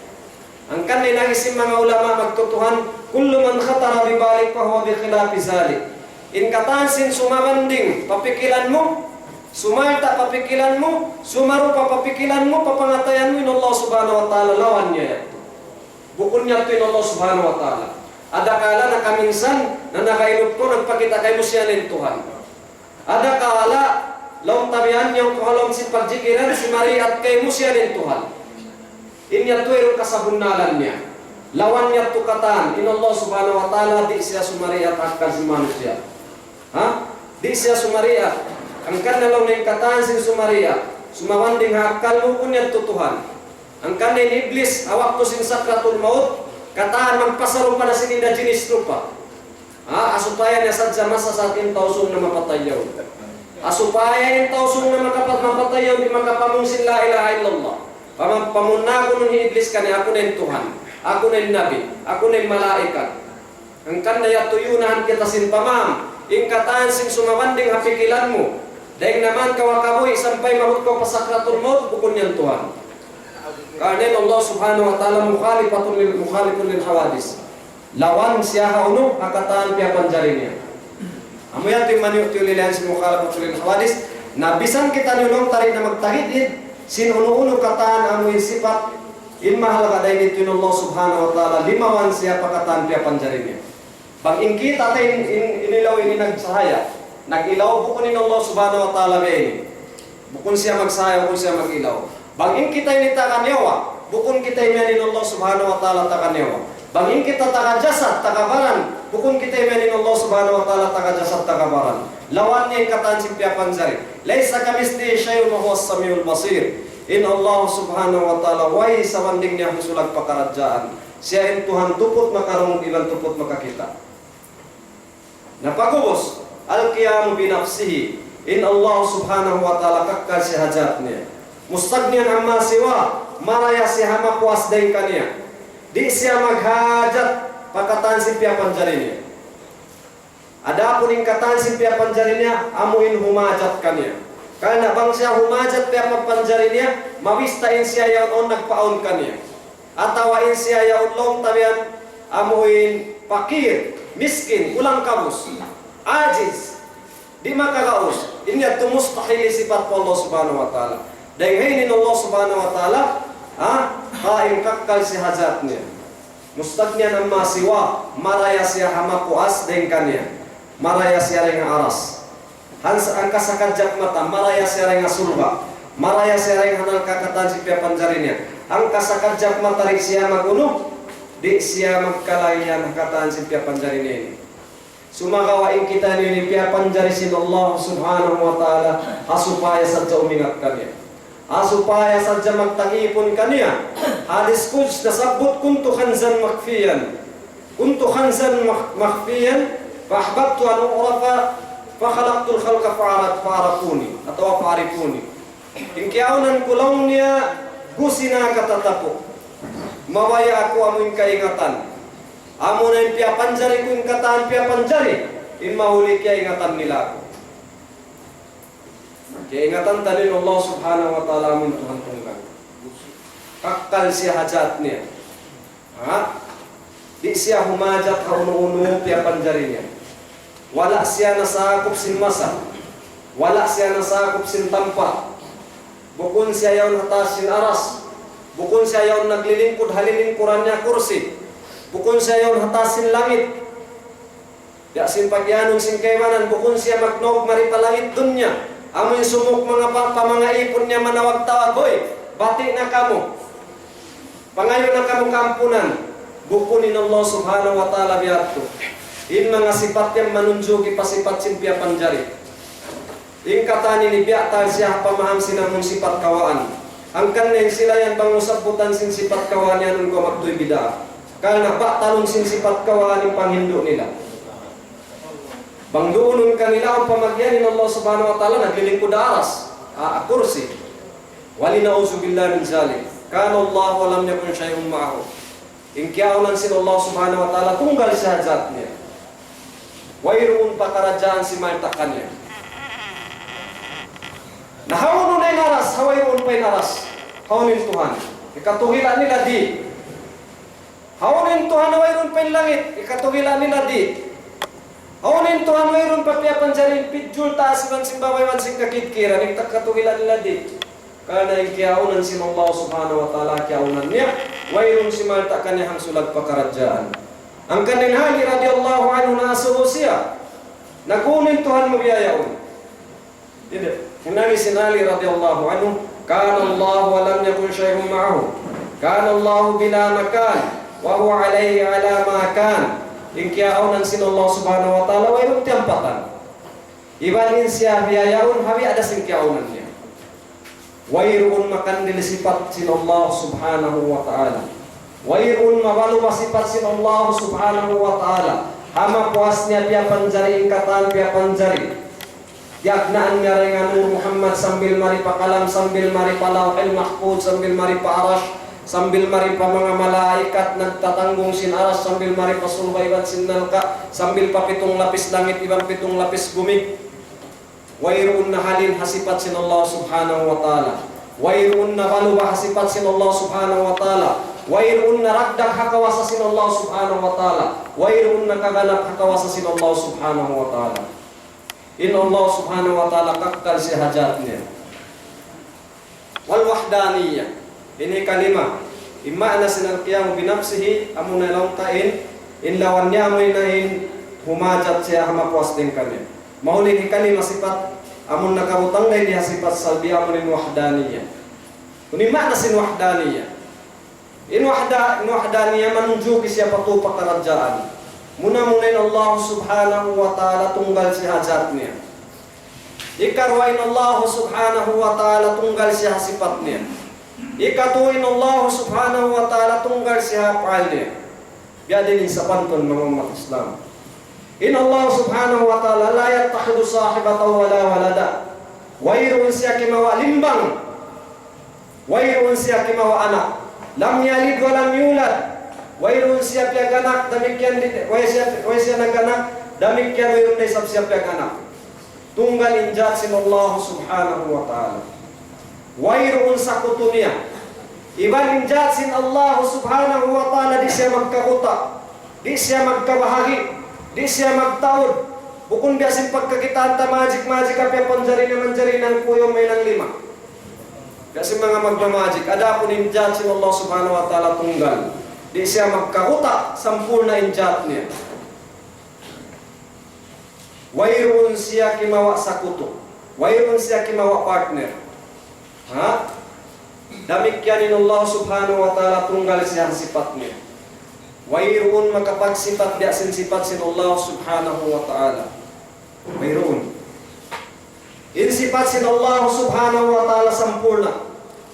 Hangkan na in agi sin manga ulama magtutuhan, كل ما خطر ببالك فهو بخلاف ذلك. In katan sin sumabanding pa pikilan mu, sumalta' pa pikilan mu, sumarupa pa pikilan mu, pa pangatayan mu, in Allah Subhanahu wa Ta'ala lawan niya yadtu. Bukun yadtu in Allah Subhanahu wa Ta'ala. Adakala nakaminsan, na nakainup kaw, nagpakita' kaymu siya na in Tuhan. Adakala, Laung ta biya' yan, in kaw ha lawm sin pagjikiran, simariat kaymu siya in Tuhan. In yadtu wayruun kasabunnalan niya. Lawan yadtu katan, in Allah Subhanahu wa Ta'ala di' siya sumariat ha akkal sin manusiya'. Ha? Di' siya sumariat. Hangkan na laung niya in katan sin sumariat, sumabanding ha akkal mu, bukun yadtu Tuhan. Hangkan na in Iblis, ha waktu sin sakratul maut, katan magpasarupa na sin hinda jinis rupa. Ha, ha supaya niya sadja masasaat in tau sung na mapatay yaun. Ha supaya in tau sung na makapat-, mapatay yaun di' makapamung sin la ilaha illallah. Pamang-, pamunnakun hi Iblis kaniya, "Aku na in Tuhan, aku na in Nabi, aku na in malaikat." Hangkan na yadtu yunahan kita sin pamaham, in katan sin sumabanding ha pikilan mu. Dayn naman kaw ha kabuhi' sampay maabut kaw pa sakratul maut, bukun yan Tuhan. Karna' in Allah Subhanahu wa Ta'ala mukhalifatun lil, mukhalifun lil hawadis. Lawan siya ha unu, ha katan piyapanjari niya. Amu yadtu in maniyu' tiyulilayan sin mukhalafatul hawadis. Na bisan kitaniyu laung ta di' na magtagid sin unu-unu katan amu in sipat in mahalga' dayn ditu in Allah Subhanahu wa Ta'ala, limawan siya pa katan piyapanjari niya. Bang in kita ta in, in, in ilaw ini nagsahaya, nag-ilaw, bukun in Allah Subhanahu wa Ta'ala biya' ini. Bukun siya magsahaya, bukun siya mag-ilaw. Bang in kita ini taga niyawa, bukun kita imiyan in Allah Subhanahu wa Ta'ala taga niyawa. Bang in kita taga jasad, taga baran, bukun kita imiyan in Allah Subhanahu wa Ta'ala taga jasad, taga baran. Lawan niya in katan sin piyapanjari. ليس كمثله شيء وهو السميع البصير. In Allah Subhanahu wa Ta'ala, way sabanding niya ha sulag pakaradjaan. Siya in Tuhan tuput makarungug iban tuput makakita'. Na pag'ubus, القيام بنفسه. In Allah Subhanahu wa Ta'ala kakkal siya ha jat niya. مستغنيا عما سواه, maraya siya ha mapuas dayn kaniya. Di' siya maghajat pa katan sin piyapanjari niya. Adapun in katan sin piyapanjari niya, amu in humajat kaniya. Karna' bang siya humajat piyapanjari niya, mabista in siya yaun awn nagpaawn kaniya. Atawa in siya yaun laung ta biya' yan, amu in pakir, miskin, kulang kabus, ajiz, di' makagaus. In yadtu mustahil sipat pa Allah Subhanahu wa Ta'ala. Dayn ha ini in Allah Subhanahu wa Ta'ala, ha, qaim, kakkal siya ha jat niya. مستغنيا عما سواه, maraya siya ha mapuas dayn kaniya. Maraya siya dayn ha aras. Hangsa-, hangka sakadjap mata, maraya siya dayn ha surga'. Maraya siya dayn ha narka' katan sin piyapanjari niya. Hangka sakadjap mata di' siya mag-unu, di' siya magkalagihan ha katan sin piyapanjari niya ini. Sumagawa' in kitaniyu ini piyapanjari sin Allah Subhanahu wa Ta'ala, ha supaya sadja umingat kaniya. Ha supaya sadja magta'ipun kaniya. Hadis Qudsi nasabbut, كنت كنزا مخفيا. كنت كنزا مخ-، مخفيا، فأحببت أن أعرف، فخلقت الخلق فعرف-، فعرفوني, atawa فعرفوني. In kiyaunan ku laung niya, gusi na katatapu'. Mabaya' aku amu in kaingatan. Amu na in piyapanjari ku in katan piyapanjari, in mahuli kiyaingatan nila aku. Kiyaingatan ta in Allah Subhanahu wa Ta'ala amu in Tuhan tunggal. Kakkal siya ha jat niya. Ha? Di' siya humajat ha unu-unu piyapanjari niya. Wala' siya nasakup sin masa. Wala' siya nasakup sin tampat. Bukun siya yaun ha taas sin aras. Bukun siya yaun naglilingkud ha lilingkuran niya kursi. Bukun siya yaun ha taas sin langit. Biya' sin pagiyanun sin kaibanan, bukun siya magnaug mari pa langit dunya. Amu in sumuk manga pa, pa manga ipun niya manawag-tawag, "Hoy, bati' na kamu. Pangayu' na kamu kaampunan." Bukun in Allah Subhanahu wa Ta'ala biya' yadtu. In manga sipat yan manunjuki pa sipat sin piyapanjari. In katan ini biya' ta siya ha pamaham sin amun sipat kawaan. Hangkan na in sila yan bang mu sabbutan sin sipat kawaan yan, unu kaw magtuy bid'a. Karna' batalun sin sipat kawaan in panghindu' nila. Bang duunun kanila in pamagyan in Allah Subhanahu wa Ta'ala naglilingkud ha aras, ha, ha kursi. ولنعوذ بالله من ذلك. كان الله ولم يكن شيء معه. In kiyaunan sin Allah Subhanahu wa Ta'ala, tunggal siya ha jat niya. Wayruun pakaradjaan simalta' kaniya. Na hawnu na in aras, ha wayruun pa in aras. Hawnu in Tuhan. Hikatugila' nila di'. Hawnu in Tuhan, wayruun pa in langit. Hikatugila' nila di'. Hawnu in Tuhan, wayruun pa piyapanjari in pidjul taas iban sin baba' iban sin kakidkiran. Hikatugila' nila di'. Karna' in kiyaunan sin Allah Subhanahu wa Ta'ala, kiyaunan niya, wayruun simalta' kaniya hangsulag pakaradjaan. Hangkan in Ali radiyallahu anhu naasubu siya, nag-unu in Tuhan mu biya' yaun. Di', di'. Laung sin Ali radiyallahu anhu, كان الله ولم يكن شيء معه. كان الله بلا مكان وهو عليه على ما كان. In kiyaawnan sin Allah subhanahu wa ta'ala, wayruun tiyampatan. Iban in siya biya' yaun, ha biya' da sin kiyaawnan niya. Wayruun makandil sipat sin Allah subhanahu wa ta'ala. Wayruun mabalu' pa sipat sin Allah subhanahu wa ta'ala. Ha mapuas niya piyapanjari, in katan piyapanjari. Tiyagnaan niya dayn ha Nur Muhammad sambil mari pa kalam, sambil mari pa Lawhil Mahfuz, sambil mari pa Arash, sambil mari pa manga malaikat nagtatanggung sin Arash, sambil mari pa surga iban sin narka', sambil pa pitung lapis langit iban pitung lapis bumi. Wayruun nahalin ha sipat sin Allah subhanahu wa ta'ala. Wayruun nabalu' pa ha sipat sin Allah subhanahu wa ta'ala. Wayruun naragdag ha kawasa sin Allah subhanahu wa ta'ala. Wayruun nakaganap ha kawasa sin Allah subhanahu wa ta'ala. In Allah subhanahu wa ta'ala kakkal siya ha jat niya. والوحدانية. Ini kalima. In maana sin القيام بنفسه, amuna laung ta in, in lawan niya amuna in humajat siya ha mapuas dayn kaniya. Mahuli in kalima sipat, amun nakabutang na ini ha sipat salbi, amuna in wahdaniyya. Unu in maana sin wahdaniyya? In wahda-, in wahdaniyya manunjuki siya pa tū pakaradjaan. Muna-muna in Allah subhanahu wa ta'ala tunggal siya ha jat niya. Ikaruwa in Allah subhanahu wa ta'ala tunggal siya ha sipat niya. Ikatū in Allah subhanahu wa ta'ala tunggal siya ha ap'al niya. Biya' diin in sapantun manga ummat Islam. In Allah subhanahu wa ta'ala لا يتخذ صاحبة ولا ولدا. Wayruun siya kimawa' limbang. Wayruun siya kimawa' anak. لم يلد ولم يولد. Wayruun siya piyag-anak, damikkiyan di-, way siya, way siya nag-anak, damikkiyan wayruun da isab siya piyag-anak. Tunggal in jat sin Allah subhanahu wa ta'ala. Wayruun sakutu niya. Iban in jat sin Allah subhanahu wa ta'ala di' siya magkakuta'. Di' siya magkabahagi', di' siya magtaud. Bukun biya' sin pagkakitaan ta magic-magic, apiya panjari na manjari in kuyum mahinang lima. Biya' sin manga magmamagic. Adapun in jat sin Allah subhanahu wa ta'ala tunggal. Di' siya magkakuta', sampurna' in jat niya. Wayruun siya kimawa' sakutu. Wayruun siya kimawa' partner. Ha? Damikkiyan in Allah subhanahu wa ta'ala tunggal siya ha sipat niya. Wayruun makapagsipat biya' sin sipat sin Allah subhanahu wa ta'ala. Wayruun. In sipat sin Allah subhanahu wa ta'ala sampurna'.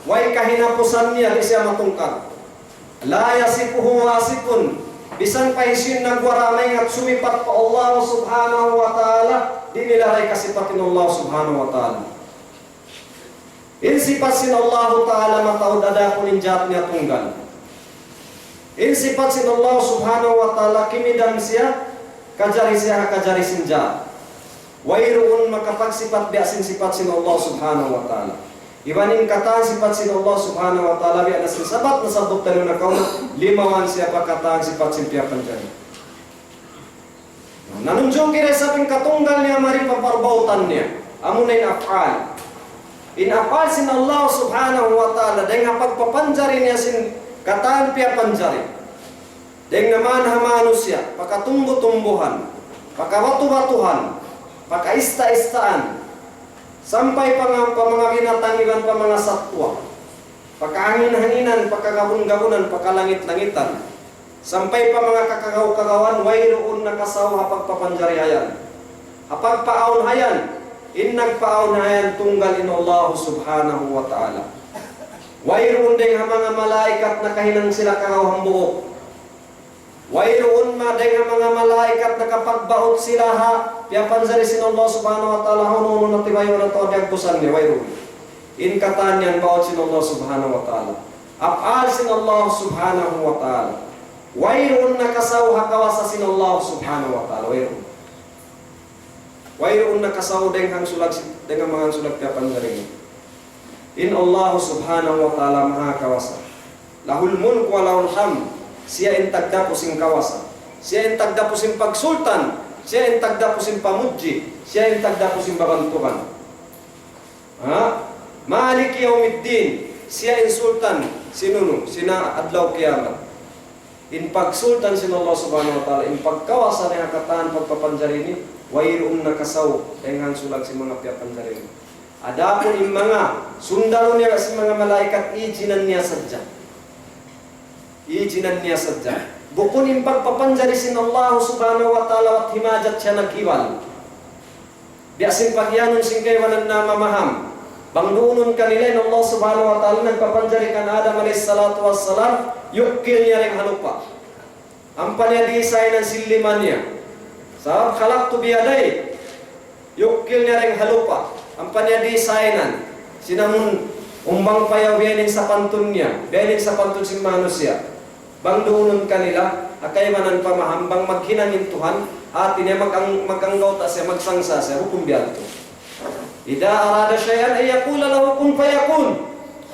Way kahinapusan niya, di' siya matungkal. لا يصفه واصف. Misan pa hisiyu in nagwara' maingat sumipat pa Allah subhanahu wa ta'ala, di' nila da kasipatin Allah subhanahu wa ta'ala. In sipat sin Allahu Ta'ala mataud adapun in jat niya tunggal. In sipat sin Allah Subhanahu wa Ta'ala kimidam siya, kajari siya ha kajari sin jat. Wayruun makapagsipat biya' sin sipat sin Allah Subhanahu wa Ta'ala. Iban in katan sipat sin Allah Subhanahu wa Ta'ala biya' na sin sabat nasabbut taniyu nakauna, limawan siya pa katan sipat sin piyapanjari. Nanunjuki da isab in katunggal niya mari pa parbautan niya. Amuna in af'al. In af'al sin Allah Subhanahu wa Ta'ala, dayn ha pagpapanjari niya sin katan piyapanjari. Dayn ha manga manusiya', pa katumbu-tumbuhan, pa kabatu-batuhan, pa kaista-istaan, sampay pa manga, pa manga binatang iban pa manga sattuwa, pa kahangin-hanginan, pa kagabun-gabunan, pa kalangit-langitan. Sampay pa manga kakagaw-kagawan, wayruun nakasaw ha pagpapanjari ha yan. Ha pagpaawn ha yan, in nagpaawn ha yan tunggal in Allah Subhanahu wa Ta'ala. Wayruun dayn ha manga malaikat nakahinang sila kagaw hambuuk. Wayruun ma dayn ha manga malaikat nakapagbaut sila ha piyapanjari sin Allah Subhanahu wa Ta'ala, ha unu-unu na tibayuan atawa diyagbusan niya, wayruun. In katan yan baut sin Allah Subhanahu wa Ta'ala. Af'al sin Allah Subhanahu wa Ta'ala. Wayruun nakasaw ha kawasa sin Allah Subhanahu wa Ta'ala. Wayruun. Wayruun nakasaw dayn ha sulag si-, dayn ha manga sulag piyapanjari. In Allah Subhanahu wa Ta'ala maha kawasa. له الملك وله الحمد. Siya in tagdapu sin kawasa. Siya in tagdapu sin pagsultan. Siya in tagdapu sin pamudji. Siya in tagdapu sin babantugan. Ha? مالك يوم الدين. Siya in sultan sin unu, sin adlaw kiyamat. In pagsultan sin Allah Subhanahu wa Ta'ala, in pagkawasa niya ha katan pagpapanjari ini, wayruun nakasaw dayn ha sulag sin manga piyapanjari ini. Adapun in manga sundalu niya sin manga malaikat, ijinan niya sadja. Ijinan niya sadja. Bukun in pagpapanjari sin Allah Subhanahu wa Ta'ala, wat himajat siya naghiwal. Biya' sin pagiyanun sin kaibanan na mamaham. Bang duunun kanila in Allah Subhanahu wa Ta'ala nagpapanjari kan Adam alayhi salatu wassalam, yukkil niya dayn ha lupa'. Ampa niya designan sin lima niya. Sabab خلقت بيدي. Yukkil niya dayn ha lupa'. Ampa niya designan. Sin amun umbang payaw biya' ini in sapantun niya. Biya' ini in sapantun sin manusiya'. Bang duunun kanila, ha kaibanan pamaham, bang maghinang in Tuhan, hati niya mag-, mag-anggawta' siya, magsangsa siya, hukum biya' yadtu. إذا أراد شيئا أن يقول له كن فيكون.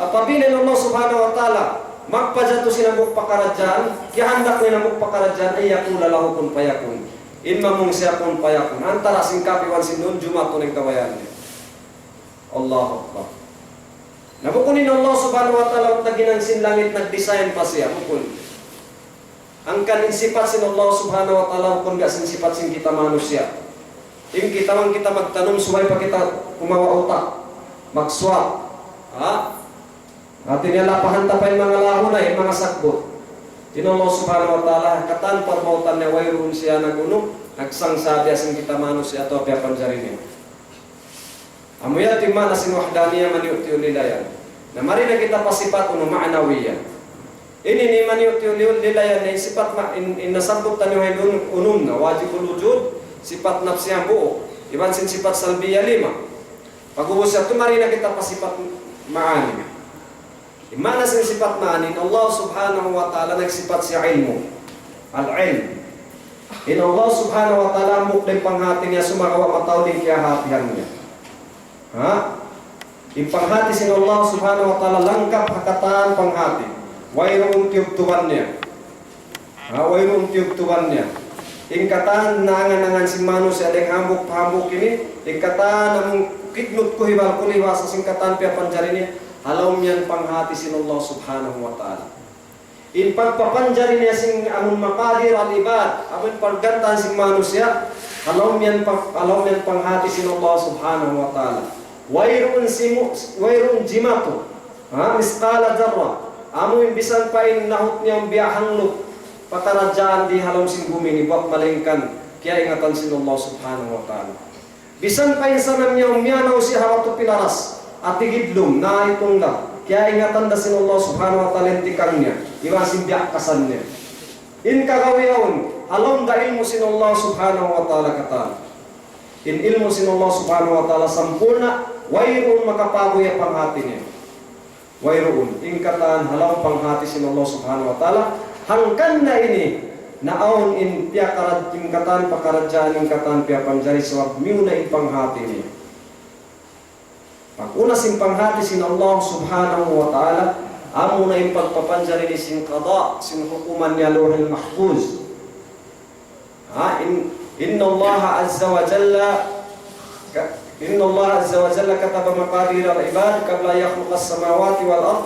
Apabila in Allah Subhanahu wa Ta'ala magpajatu sin hambuuk pakaradjaan, kiyahandak niya in hambuuk pakaradjaan, أن يقول له كن فيكون. In mamung siya kun fayakun. Antara sin kapiwan sin nun, jumatu na in kabayaan niya. Allahu Akbar. Na bukun in Allah Subhanahu wa Ta'ala naghinang sin langit, nag-design pa siya, bukun. Hangkan in sipat sin Allah Subhanahu wa Ta'ala, bukun biya' sin sipat sin kita manusiya'. In kita, bang kita magtanum, subay pa kita kumawa' utak, magsuwat. Ha? Hati niya lapahan ta pa in manga lahu na, in manga sagbut. In Allah Subhanahu wa Ta'ala, katan parmautan niya, wayruun siya nag-unu, nagsangsa biya' sin kita manusiya' atawa piyapanjari niya. Amu yadtu in maana sin wahdaniyya, maniyu'-tiyu' lilayan. Na mari na kita pa sipat unu, ma'nawiyya. Ini in maniyu'-tiyu' lilayan, na in sipat ma-, in, in nasabbut taniyu ha unum, unum na, wajibul wujud, sipat nafsiyya hambuuk, iban sin sipat salbiyya lima. Pag'ubus yadtu mari na kita pa sipat ma'ani. In maana sin sipat ma'ani, in Allah Subhanahu wa Ta'ala nagsipat siya ilmu'. Al-ilm. In Allah Subhanahu wa Ta'ala hambuuk da in panghati niya, sumagawa' mataud in kiyahatihan niya. Ha? In panghati sin Allah Subhanahu wa Ta'ala langkap ha katan panghati. Wayruun tiyubtuban niya. Ha, wayruun tiyubtuban niya. In katan naangan-angan sin manusiya' dayn hambuuk pa hambuuk ini, in katan amun kignut kuhibal kuliwa sa sin katan piyapanjari niya, ha lawm yan panghati sin Allah Subhanahu wa Ta'ala. In pagpapanjari niya sin amun maqadir al-ibad, amun paggantaan sin manusiya', ha lawm yan pa-, ha lawm yan panghati sin Allah Subhanahu wa Ta'ala. Wayruun simu-, wayruun jimatu. Ha, misqala dharra. Amu in bisan pa in nahut niya biya' hanglup pakaradjaan di ha lawm sin bumi ini, buwat malaingkan kiyaingatan sin Allah Subhanahu wa Ta'ala. Bisan pa in sanam niya miyanaw siya ha batu pilaras, atigidlum, naitung da, kiyaingatan da sin Allah Subhanahu wa Ta'ala in tikang niya, iban sin biyakkasan niya. In kagawi yaun, ha lawm da ilmu' sin Allah Subhanahu wa Ta'ala katan. In ilmu' sin Allah Subhanahu wa Ta'ala sampurna', wayruun makapaguy ha panghati niya. Wayruun. In katan ha lawm panghati sin Allah Subhanahu wa Ta'ala. Hangkan na ini, naawn in piyakarad-, in katan pakaradjaan, in katan piyapanjari, sabab miyuna in panghati niya. Pag-una sin panghati sin Allah Subhanahu wa Ta'ala, amuna in pagpapanjari niya sin qada, sin hukuman niya Lawhil Mahfuz. Ha, in-, إن الله عز وجل ك-، إن الله عز وجل كتب مقادير العباد قبل أن يخلق السماوات والأرض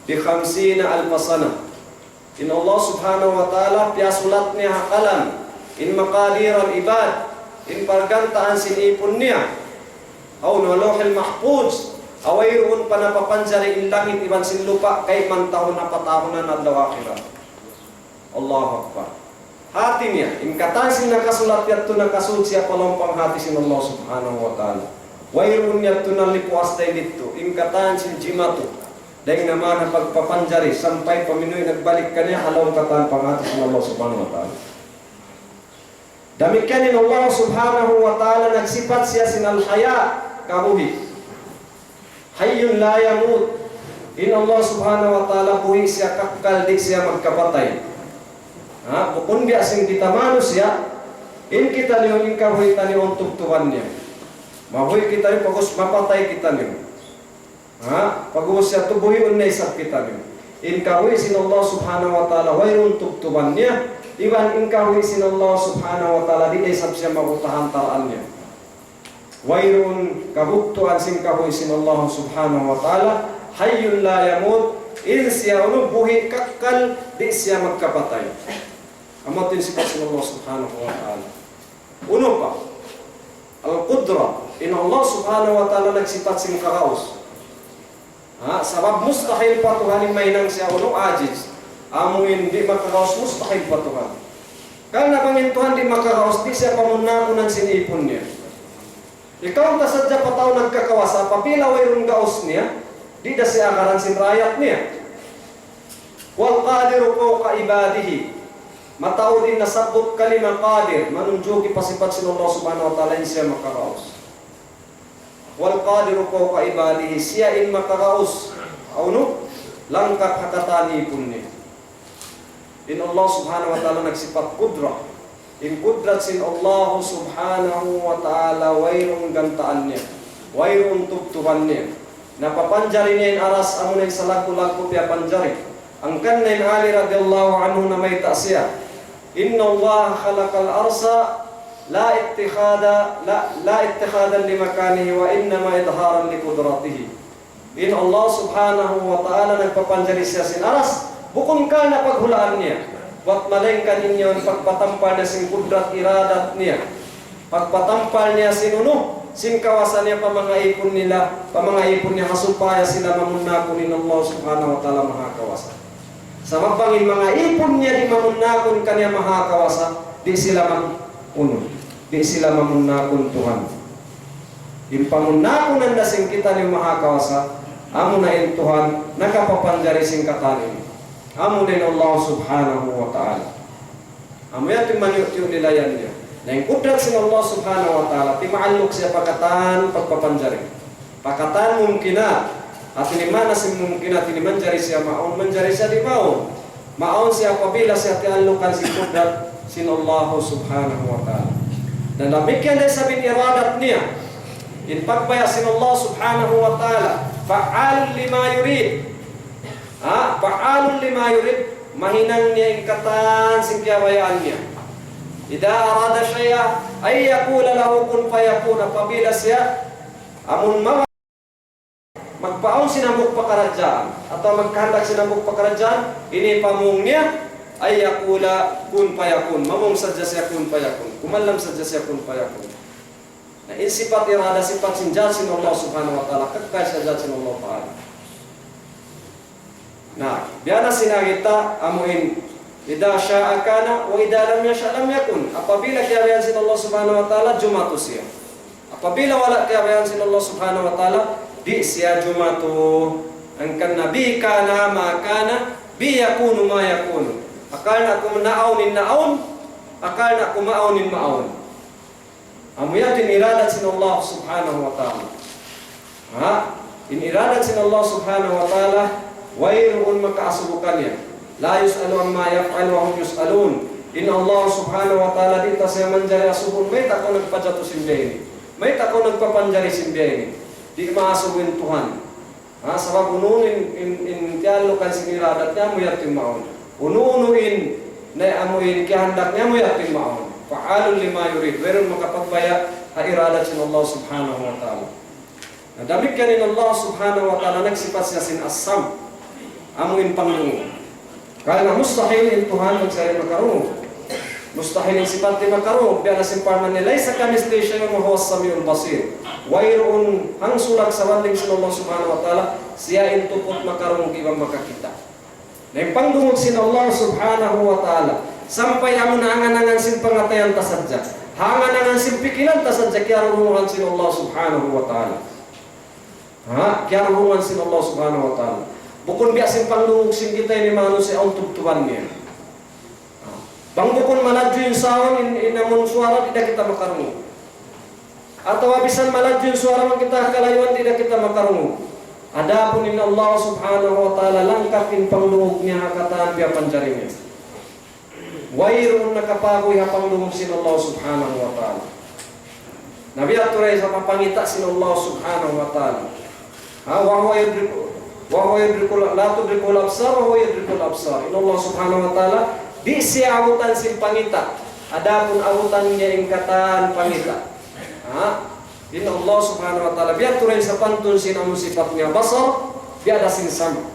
بخمسين ألف سنة. In Allah Subhanahu wa Ta'ala piyasulat niya ha kalam in maqadir al-ibad, in pargantaan sin ipun niya. Awn ha Lawhil Mahfuz, ha wayruun pa napapanjari in langit iban sin lupa', kayman tahun ha patahunan adlaw akhirat. Allahu Akbar. Hati niya, in katan sin nakasulat yadtu nakasud siya pa lawm panghati sin Allah Subhanahu wa Ta'ala. Wayruun yadtu nalipuas dayn didtu, in katan sin jimatu. Dayn ha maana pagpapanjari, sampay pa minuwi' nagbalik kaniya, ha lawm katan panghati sin Allah Subhanahu wa Ta'ala. Damikkiyan in Allah Subhanahu wa Ta'ala nagsipat siya sin al-haya, kabuhi'. حي لا يموت. In Allah Subhanahu wa Ta'ala buhi' siya kakkal, di' siya magkapatay. Ha, bukun biya' sin kita manusiya', in kitaniyu, in kabuhi' taniyu tubtuban niya. Mabuhi' kitaniyu, pag'ubus mapatay kitaniyu. Ha, pag'ubus yadtu buhiun na isab kitaniyu. In kabuhi' sin Allah Subhanahu wa Ta'ala wayruun tubtuban niya, iban in kabuhi' sin Allah Subhanahu wa Ta'ala di' na isab siya mabutahan taraan niya. Wayruun kabugtuan sin kabuhi' sin Allah Subhanahu wa Ta'ala, حي لا يموت, in siya unu buhi' kakkal, di' siya magkapatay. Amu yadtu in sipat sin Allah Subhanahu wa Ta'ala. Unu pa? Al-Qudra, in Allah Subhanahu wa Ta'ala nagsipat sin kagaus. Ha, sabab mustahil pa Tuhan in mahinang siya unu, ajiz. Amu in di' makagaus, mustahil pa Tuhan. Karna' bang in Tuhan di' makagaus, di' siya pamunnakunan sin ipun niya. Ikaw ta sadja pa tau nagkakawasa, apabila wayruun gaus niya, di' da siya agaran sin raayat niya. Wal qadiru fawqa ibadihi. Mataud in nasabbut kalima qadir, manunjuki pa sipat sin Allah Subhanahu wa Ta'ala in siya makagaus. Wal qadiru fawqa ibadihi, siya in makagaus, unu, langkap ha katan ipun niya. In Allah Subhanahu wa Ta'ala nagsipat qudra. In kudrat sin Allah Subhanahu wa Ta'ala wayruun gantaan niya, wayruun tubtuban niya. Napapanjari niya in aras, amuna in salaggu'-laggu' piyapanjari. Hangkan in Ali radiyallahu anhu namayta' siya, إن الله خلق العرش لا اتخاذ لا, لا اتخاذا لمكانه وإنما إظهارا لقدرته. In Allah Subhanahu wa Ta'ala nagpapanjari siya sin aras, bukun karna' paghulaan niya. Buat malaingkan in yan pagpatampal niya sin kudrat iradat niya. Pagpatampal niya sin unu, sin kawasa niya pa manga ipun nila, pa manga ipun niya ha supaya sila mamunnakun in Allah Subhanahu wa Ta'ala Maha Kawasa. Sabab bang in manga ipun niya di' mamunnakun kaniya Maha Kawasa, di' sila mag-, unu, di' sila mamunnakun Tuhan. In pamunnakunan da sin kitaniyu Maha Kawasa, amuna in Tuhan, nakapapanjari sin katan ini. Amuna in Allah Subhanahu wa Ta'ala. Amu yadtu in maniyu'-tiyu' nila yan niya. Na in kudrat sin Allah Subhanahu wa Ta'ala, timaalluk siya pa katan pagpapanjari. Pa katan mumkinat. Hati niya maana sin mumkinat ini manjari siya maawn, manjari siya di' maawn. Maawn siya apabila siya tiyaallukan sin kudrat sin Allah Subhanahu wa Ta'ala. Na damikkiyan da isab in iradat niya. In pagbaya' sin Allah Subhanahu wa Ta'ala. فعال لما يريد. Ha, فعال لما يريد, mahinang niya in katan sin kiyabayaan niya. إذا أراد شيئا أن يقول له كن فيكون, apabila siya amun ma-, magpaawn sin hambuuk pakaradjaan, atawa magkahandak sin hambuuk pakaradjaan, ini pamung niya, أن يقول كن فيكون, mamung sadja siya kun fayakun, kumalam sadja siya kun fayakun. Na, in sipat irada, sipat sin jat sin Allah Subhanahu wa Ta'ala, kakkal sin jat sin Allah Ta'ala. Na, biya' na sin kita, amu in, إذا شاء كان وإذا لم يشأ لم يكن. Apabila kiyabayaan sin Allah Subhanahu wa Ta'ala, jumatu siya. Apabila wala' kiyabayaan sin Allah Subhanahu wa Ta'ala, di' siya jumatu. Hangkan na به كان ما كان، به يكون ما يكون. Hangkan na kumaun in naawn, hangkan na kumaun in maawn. Amu yadtu in iradat sin Allah Subhanahu wa Ta'ala. Ha? In iradat sin Allah Subhanahu wa Ta'ala, wayruun makaasubu kaniya. لا يسأل عما يفعل وهم يسألون. In Allah Subhanahu wa Ta'ala di' ta siya manjari asubun, mayta' kaw nagpajatu sin biya' ini? Mayta' kaw nagpapanjari sin biya' ini? Di' maasubu in Tuhan. Ha, sabab unu-unu in, in, in tiyaallukan sin iradat niya, amu yadtu in maawn. Unu-unu in, na amu in kiyahandak niya, amu yadtu in maawn. فعال لما يريد. Wayruun makapagbaya' ha iradat sin Allah Subhanahu wa Ta'ala. Na damikkiyan in Allah Subhanahu wa Ta'ala nagsipat siya sin السمع. Amu in pangdungug. Karna' mustahil in Tuhan magsarang makarungug. Mustahil in sipat niya makarungug. Biya' na sin parman niya, ليس كمثله شيء وهو السميع البصير. Wayruun hangsulag sabanding sin Allah Subhanahu wa Ta'ala, siya in tuput makarungug iban makakita'. Na in pangdungug sin Allah Subhanahu wa Ta'ala, sampay amu na angan-angan sin pangatayan ta sadja, angan-angan sin pikilan ta sadja, kiyarurungugan sin Allah Subhanahu wa Ta'ala. Ha? Kiyarurungan sin Allah Subhanahu wa Ta'ala. Bukun biya' sin pangdungug sin kita ini manusiya' awn tubtuban niya. Ha? Bang bukun maladju in sound, in, in amun suwara, di' da kita makarungug. Atawa bisan maladju in suwara man kita kalayuan, di' da kita makarungug. Adapun in Allah Subhanahu wa Ta'ala, langkap in pangdungug niya ha katan piyapanjari niya. Wayruun nakapaguy ha pangdungug sin Allah Subhanahu wa Ta'ala. Na biya' tuud da isab ha pangita' sin Allah Subhanahu wa Ta'ala. Ha, وهو يدرك، وهو يدرك، لا تدركه الأبصار وهو يدرك الأبصار. In Allah Subhanahu wa Ta'ala, di' siya abutan sin pangita'. Adapun abutan niya in katan pangita'. Ha? In Allah Subhanahu wa Ta'ala, biya' tuud da isab pantun sin amun sipat niya basar, biya' da sin sam'.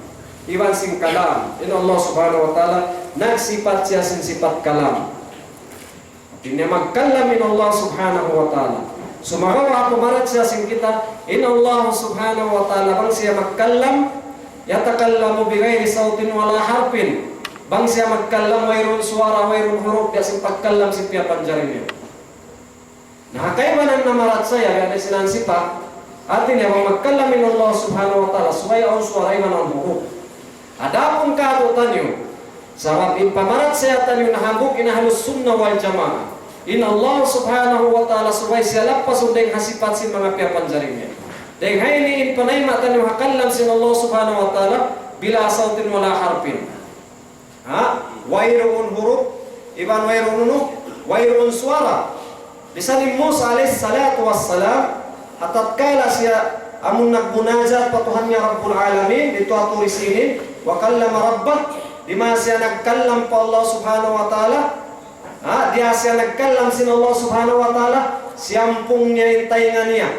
Iban sin kalam. In Allah Subhanahu wa Ta'ala, nagsipat siya sin sipat kalam. Di' niya magkalam in Allah Subhanahu wa Ta'ala. Sumagawa' ha pamaratsaya sin kita, in Allah subhanahu wa ta'ala bang siya magkallam, يتكلم بغير صوت ولا حرف. Bang siya magkallam, wayruun suwara, wayruun hurup, biya' sin pagkallam sin piyapanjari niya. Na, ha kaibanan namaratsaya, biya' na sin sipat, hati niya bang magkallam in Allah subhanahu wa ta'ala, subay awn suwara iban awn hurup. Adapun kātu'niyu, sabab in pamaratsaya taniyu na hambuuk in Ahlus Sunnah wal Jamaah, in Allah subhanahu wa ta'ala subay siya lappasun dayn ha sipat sin manga piyapanjari niya. Dayn ha ini in panayma' taniyu ha kallam sin Allah subhanahu wa ta'ala, بلا صوت ولا حرف. Ha? Wayruun hurup, iban wayruun unu, wayruun suwara. Bisan in Musa alayhi salatu wassalam, ha tatkala siya amun nagmunajat pa Tuhan niya Rabbul Alamin, didtu ha Turi Sinin, وكلم ربه, di' man siya nagkallam pa Allah subhanahu wa ta'ala, ha? Di' siya nagkallam sin Allah subhanahu wa ta'ala, siyampung niya in taynga niya.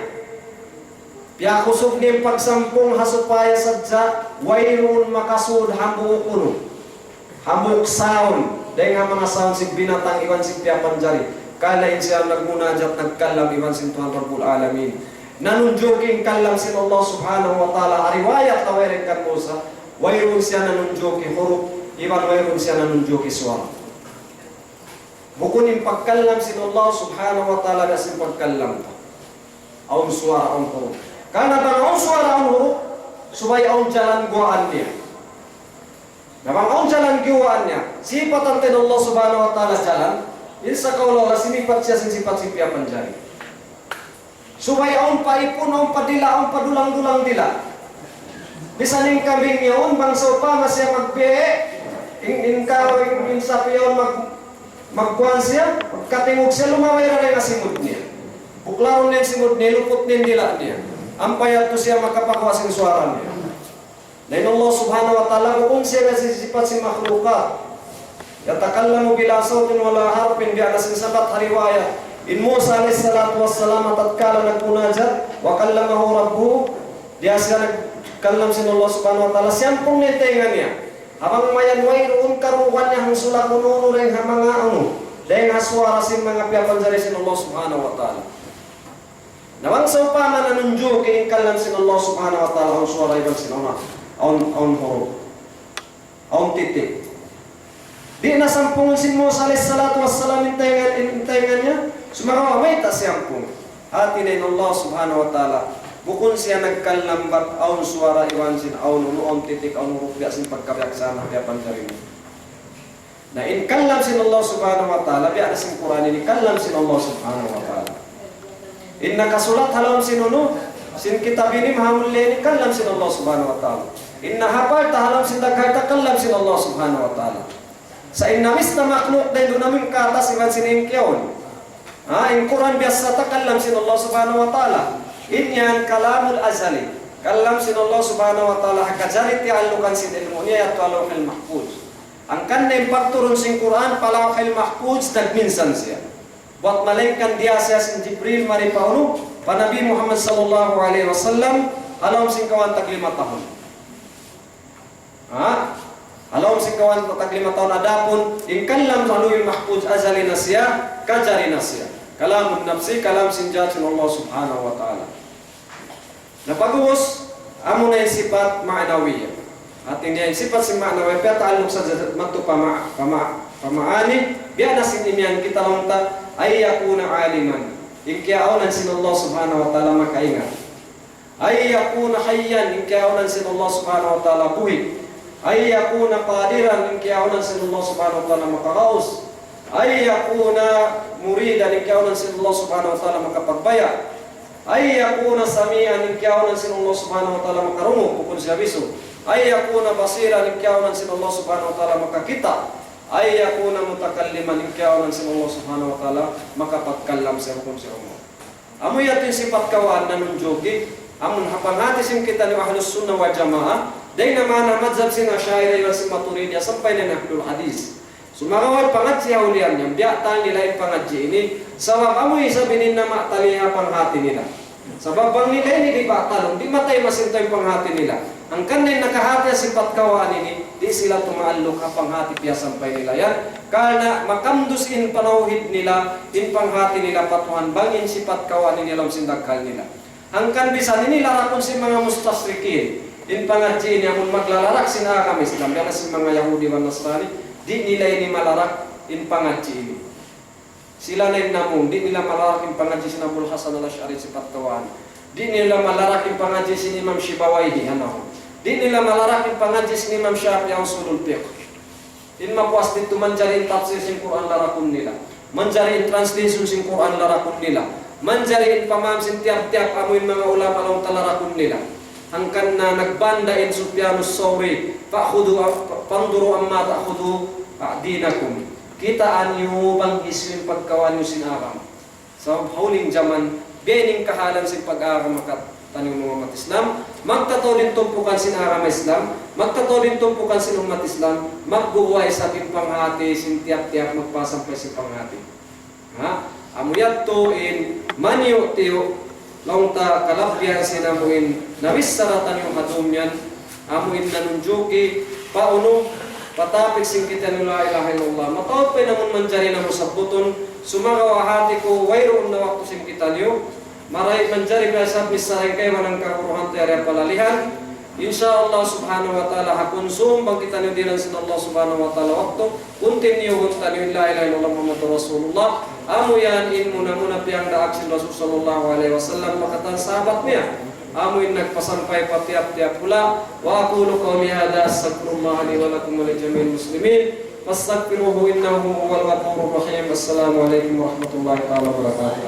Piyakusug niya in pagsampung ha supaya sadja wayruun makasud hambuuk unu, hambuuk sound, dayn ha manga sound sin binatang iban sin piyapanjari. Karna' in siya nagmunajat, nagkallam iban sin Tuhan Rabbul Alamin. Nanunjuki in kallam sin Allah subhanahu wa ta'ala, ha riwayat na way dayn kan Musa, wayruun siya nanunjuki hurup, iban wayruun siya nanunjuki suwara. Bukun in pagkallam sin Allah subhanahu wa ta'ala da sin pagkallam ta. Awn suwara, awn hurup. Karna' bang awn suwara, awn hurup, subay awn jalan guwaan niya. Na bang awn jalan guwaan niya, sipatan ta in Allah subhanahu wa ta'ala jalan, in sakaula-ula sinipat siya sin sipat sin piyapanjari. Subay awn pa ipun, awn pa dila', awn pa dulang-dulang dila'. Bisan in kambing yaun, bang sawpama siya magbiya', in, in kaw, in, in sapi yaun mag-, magkuwan siya, katingug siya, lumabay da dayn ha simud niya. Buklarun niya in simud niya, luput niya in dila' niya. Ampa yadtu siya makapaguwa' sin suwara niya. Na in Allah subhanahu wa ta'ala, bukun siya nagsipat sin makhlukat. يتكلم بلا صوت ولا حرف, biya' na sin sabbut ha riwayat. In Musa alayhi salatu wassalam, tatkala nagmunajat, وكلمه ربه, di' siya nagkallam sin Allah subhanahu wa ta'ala, siyampung niya in taynga niya. Bang mayan wayruun karungugan niya hangsulag unu-unu dayn ha manga unu, dayn ha suwara sin manga piyapanjari sin Allah subhanahu wa ta'ala. Na bang sawpama nanunjuki in kallam sin Allah subhanahu wa ta'ala awn suwara iban sin awn, awn, awn hurup, awn titik. Di' na sampungun sin Musa alayhi salatu wassalam in taynga, in taynga niya, sumagawa' mayta' siyampung. Hati niya in Allah subhanahu wa ta'ala, bukun siya nagkallam bat awn suwara iban sin awn unu, awn titik, awn hurup, biya' sin pagkabiyaksahan, biya' panjari niya. Na in kallam sin Allah subhanahu wa ta'ala, biya' na sin Qur'an ini, kallam sin Allah subhanahu wa ta'ala. In nakasulat ha lawm sin unu, sin kitab ini, mahamulliya ini, kallam sin Allah subhanahu wa ta'ala. In nahapal ta ha lawm sin daghal ta, kallam sin Allah subhanahu wa ta'ala. Sa' in namista makhluk dayn duun amun katas iban sin in kiyaun. Ha, in Qur'an biyassa ta kallam sin Allah subhanahu wa ta'ala. In yan kalamul azali. Kallam sin Allah subhanahu wa ta'ala ha kajari tiyaallukan sin ilmu' niya yadtu ha Lawhil Mahfuz. Hangkan na in pagturun sin Qur'an pa Lawhil Mahfuz nagminsan siya. Buwat malaingkan diyā siya sin Jibril mari pa unu, pa Nabi Muhammad sallallahu alayhi wasallam, ha lawm sin kawhaan tag lima tahun. Ha? Ha lawm sin kawhaan tag lima tahun adapun, in kallam ha Lawhil Mahfuz azali na siya, kajari na siya. Kalamun nafsi, kalam sin jat sin Allah subhanahu wa ta'ala. Na pag'ubus, amuna in sipat ma'nawiya. Hati niya in sipat sin ma'nawiya, piyata'alluq sadja madtu pa ma-, pa ma-, pa ma'ani, biya' na sin imiyan kita laung ta, أن يكون عالما. In kiyaawnan sin Allah subhanahu wa ta'ala makaingat. أن يكون حيا, in kiyaawnan sin Allah subhanahu wa ta'ala buhi'. أن يكون قادرا, in kiyaawnan sin Allah subhanahu wa ta'ala makaraus. أن يكون مريدا, in kiyaawnan sin Allah subhanahu wa ta'ala makapagbaya'. أن يكون سميعا, in kiyaawnan sin Allah subhanahu wa ta'ala makarungug, bukun siya bisu. أن يكون بصيرا, in kiyaawnan sin Allah subhanahu wa ta'ala makakita'. أن يكون متكلما, in kiyaawnan sin Allah subhanahu wa ta'ala makapagkallam siya, bukun siya umur. Amu yadtu in sipat kawhaan nanunjuki, amun ha panghati sin kitaniyu Ahlus Sunnah wal Jamaah, dayn ha manga madhab sin Asha'irah iban sin Maturidiyah sampay na in Ahlul Hadith. Sumagawa' in pangadji' ha ulihan niya, biya' tali nila in pangadji' ini, sabab amu isab ini in nama tali ha panghati nila. Sabab bang nila ini di' batalun, di' matay masinta in panghati nila. Hangkan na in nakahati ha sipat kawhaan ini, Di' sila tumaalluk ha panghati piyasampay nila yan. Karna' makamdus in panawhid nila, in panghati nila pa Tuhan, bang in sipat kawaan nila sin daghal nila. Hangkan bisan ini larakun sin manga mustashrikin. In pangadji' ini amun maglalarak sin agama Islam, biya' na sin manga Yahudi wa Nasrani, di' nila ini malarak in pangadji' ini. Sila na in namung, di' nila malarak in pangadji' sin Abul Hasan Al-Ash'ari sipat kawaan. Di' nila malarak in pangadji' sin Imam Sibawayhi, anaw. Di' nila malarak in pangadji' sin Imam Shafi'i Usulul Fiqh. In mapuas didtu manjari in tafsir sin Qur'an larakun nila. Manjari in translation sin Qur'an larakun nila. Manjari in pamaham sin tiyap-tiyap amu in manga ulama laung ta larakun nila. Hangkan na nagbanda in Sufyanus Sawri, فخذوا, فانظروا عمن تأخذون دينكم. Kitaa niyu bang hisiyu in pagkawaan niyu sin agama. Sabab ha huling jaman, biya' ini in kahalan sin pag-agama katan manga ummat Islam, magtataud in tumpukan sin agama Islam, magtataud in tumpukan sin ummat Islam, magbubuhay sa in panghati sin tiyap-tiyap magpasampay sin panghati. Ha? Amu yadtu in maniyu'-tiyu', laung ta kalabbihan sin amu in nabichara taniyu ha dum yan, amu in nanunjuki, pa unu, pa topic sin kitaniyu la ilaha illallah. Mataud pa in amun manjari namu' sabbutun, sumagawa' hati ku, wayruun na waktu sin kitaniyu, marayaw manjari biya' isab misan in kaibanan kaguruhan ta yari ha palalihan. Insya Allah subhanahu wa ta'ala, ha kunsum bang kitaniyu dihilan sin Allah subhanahu wa ta'ala waktu, continue-hun taniyu in la ilaha illallah Muhammadur Rasulullah. Amu yan in muna-muna piyagdaak sin Rasul sallallahu alayhi wasallam pa katan sahabat niya. Amu in nagpasampay pa tiyap-tiyap hula'. وأقول قولي هذا أستغفر الله لي ولكم ولجميع المسلمين فاستغفروه إنه هو الغفور الرحيم. السلام عليكم ورحمة الله تعالى وبركاته.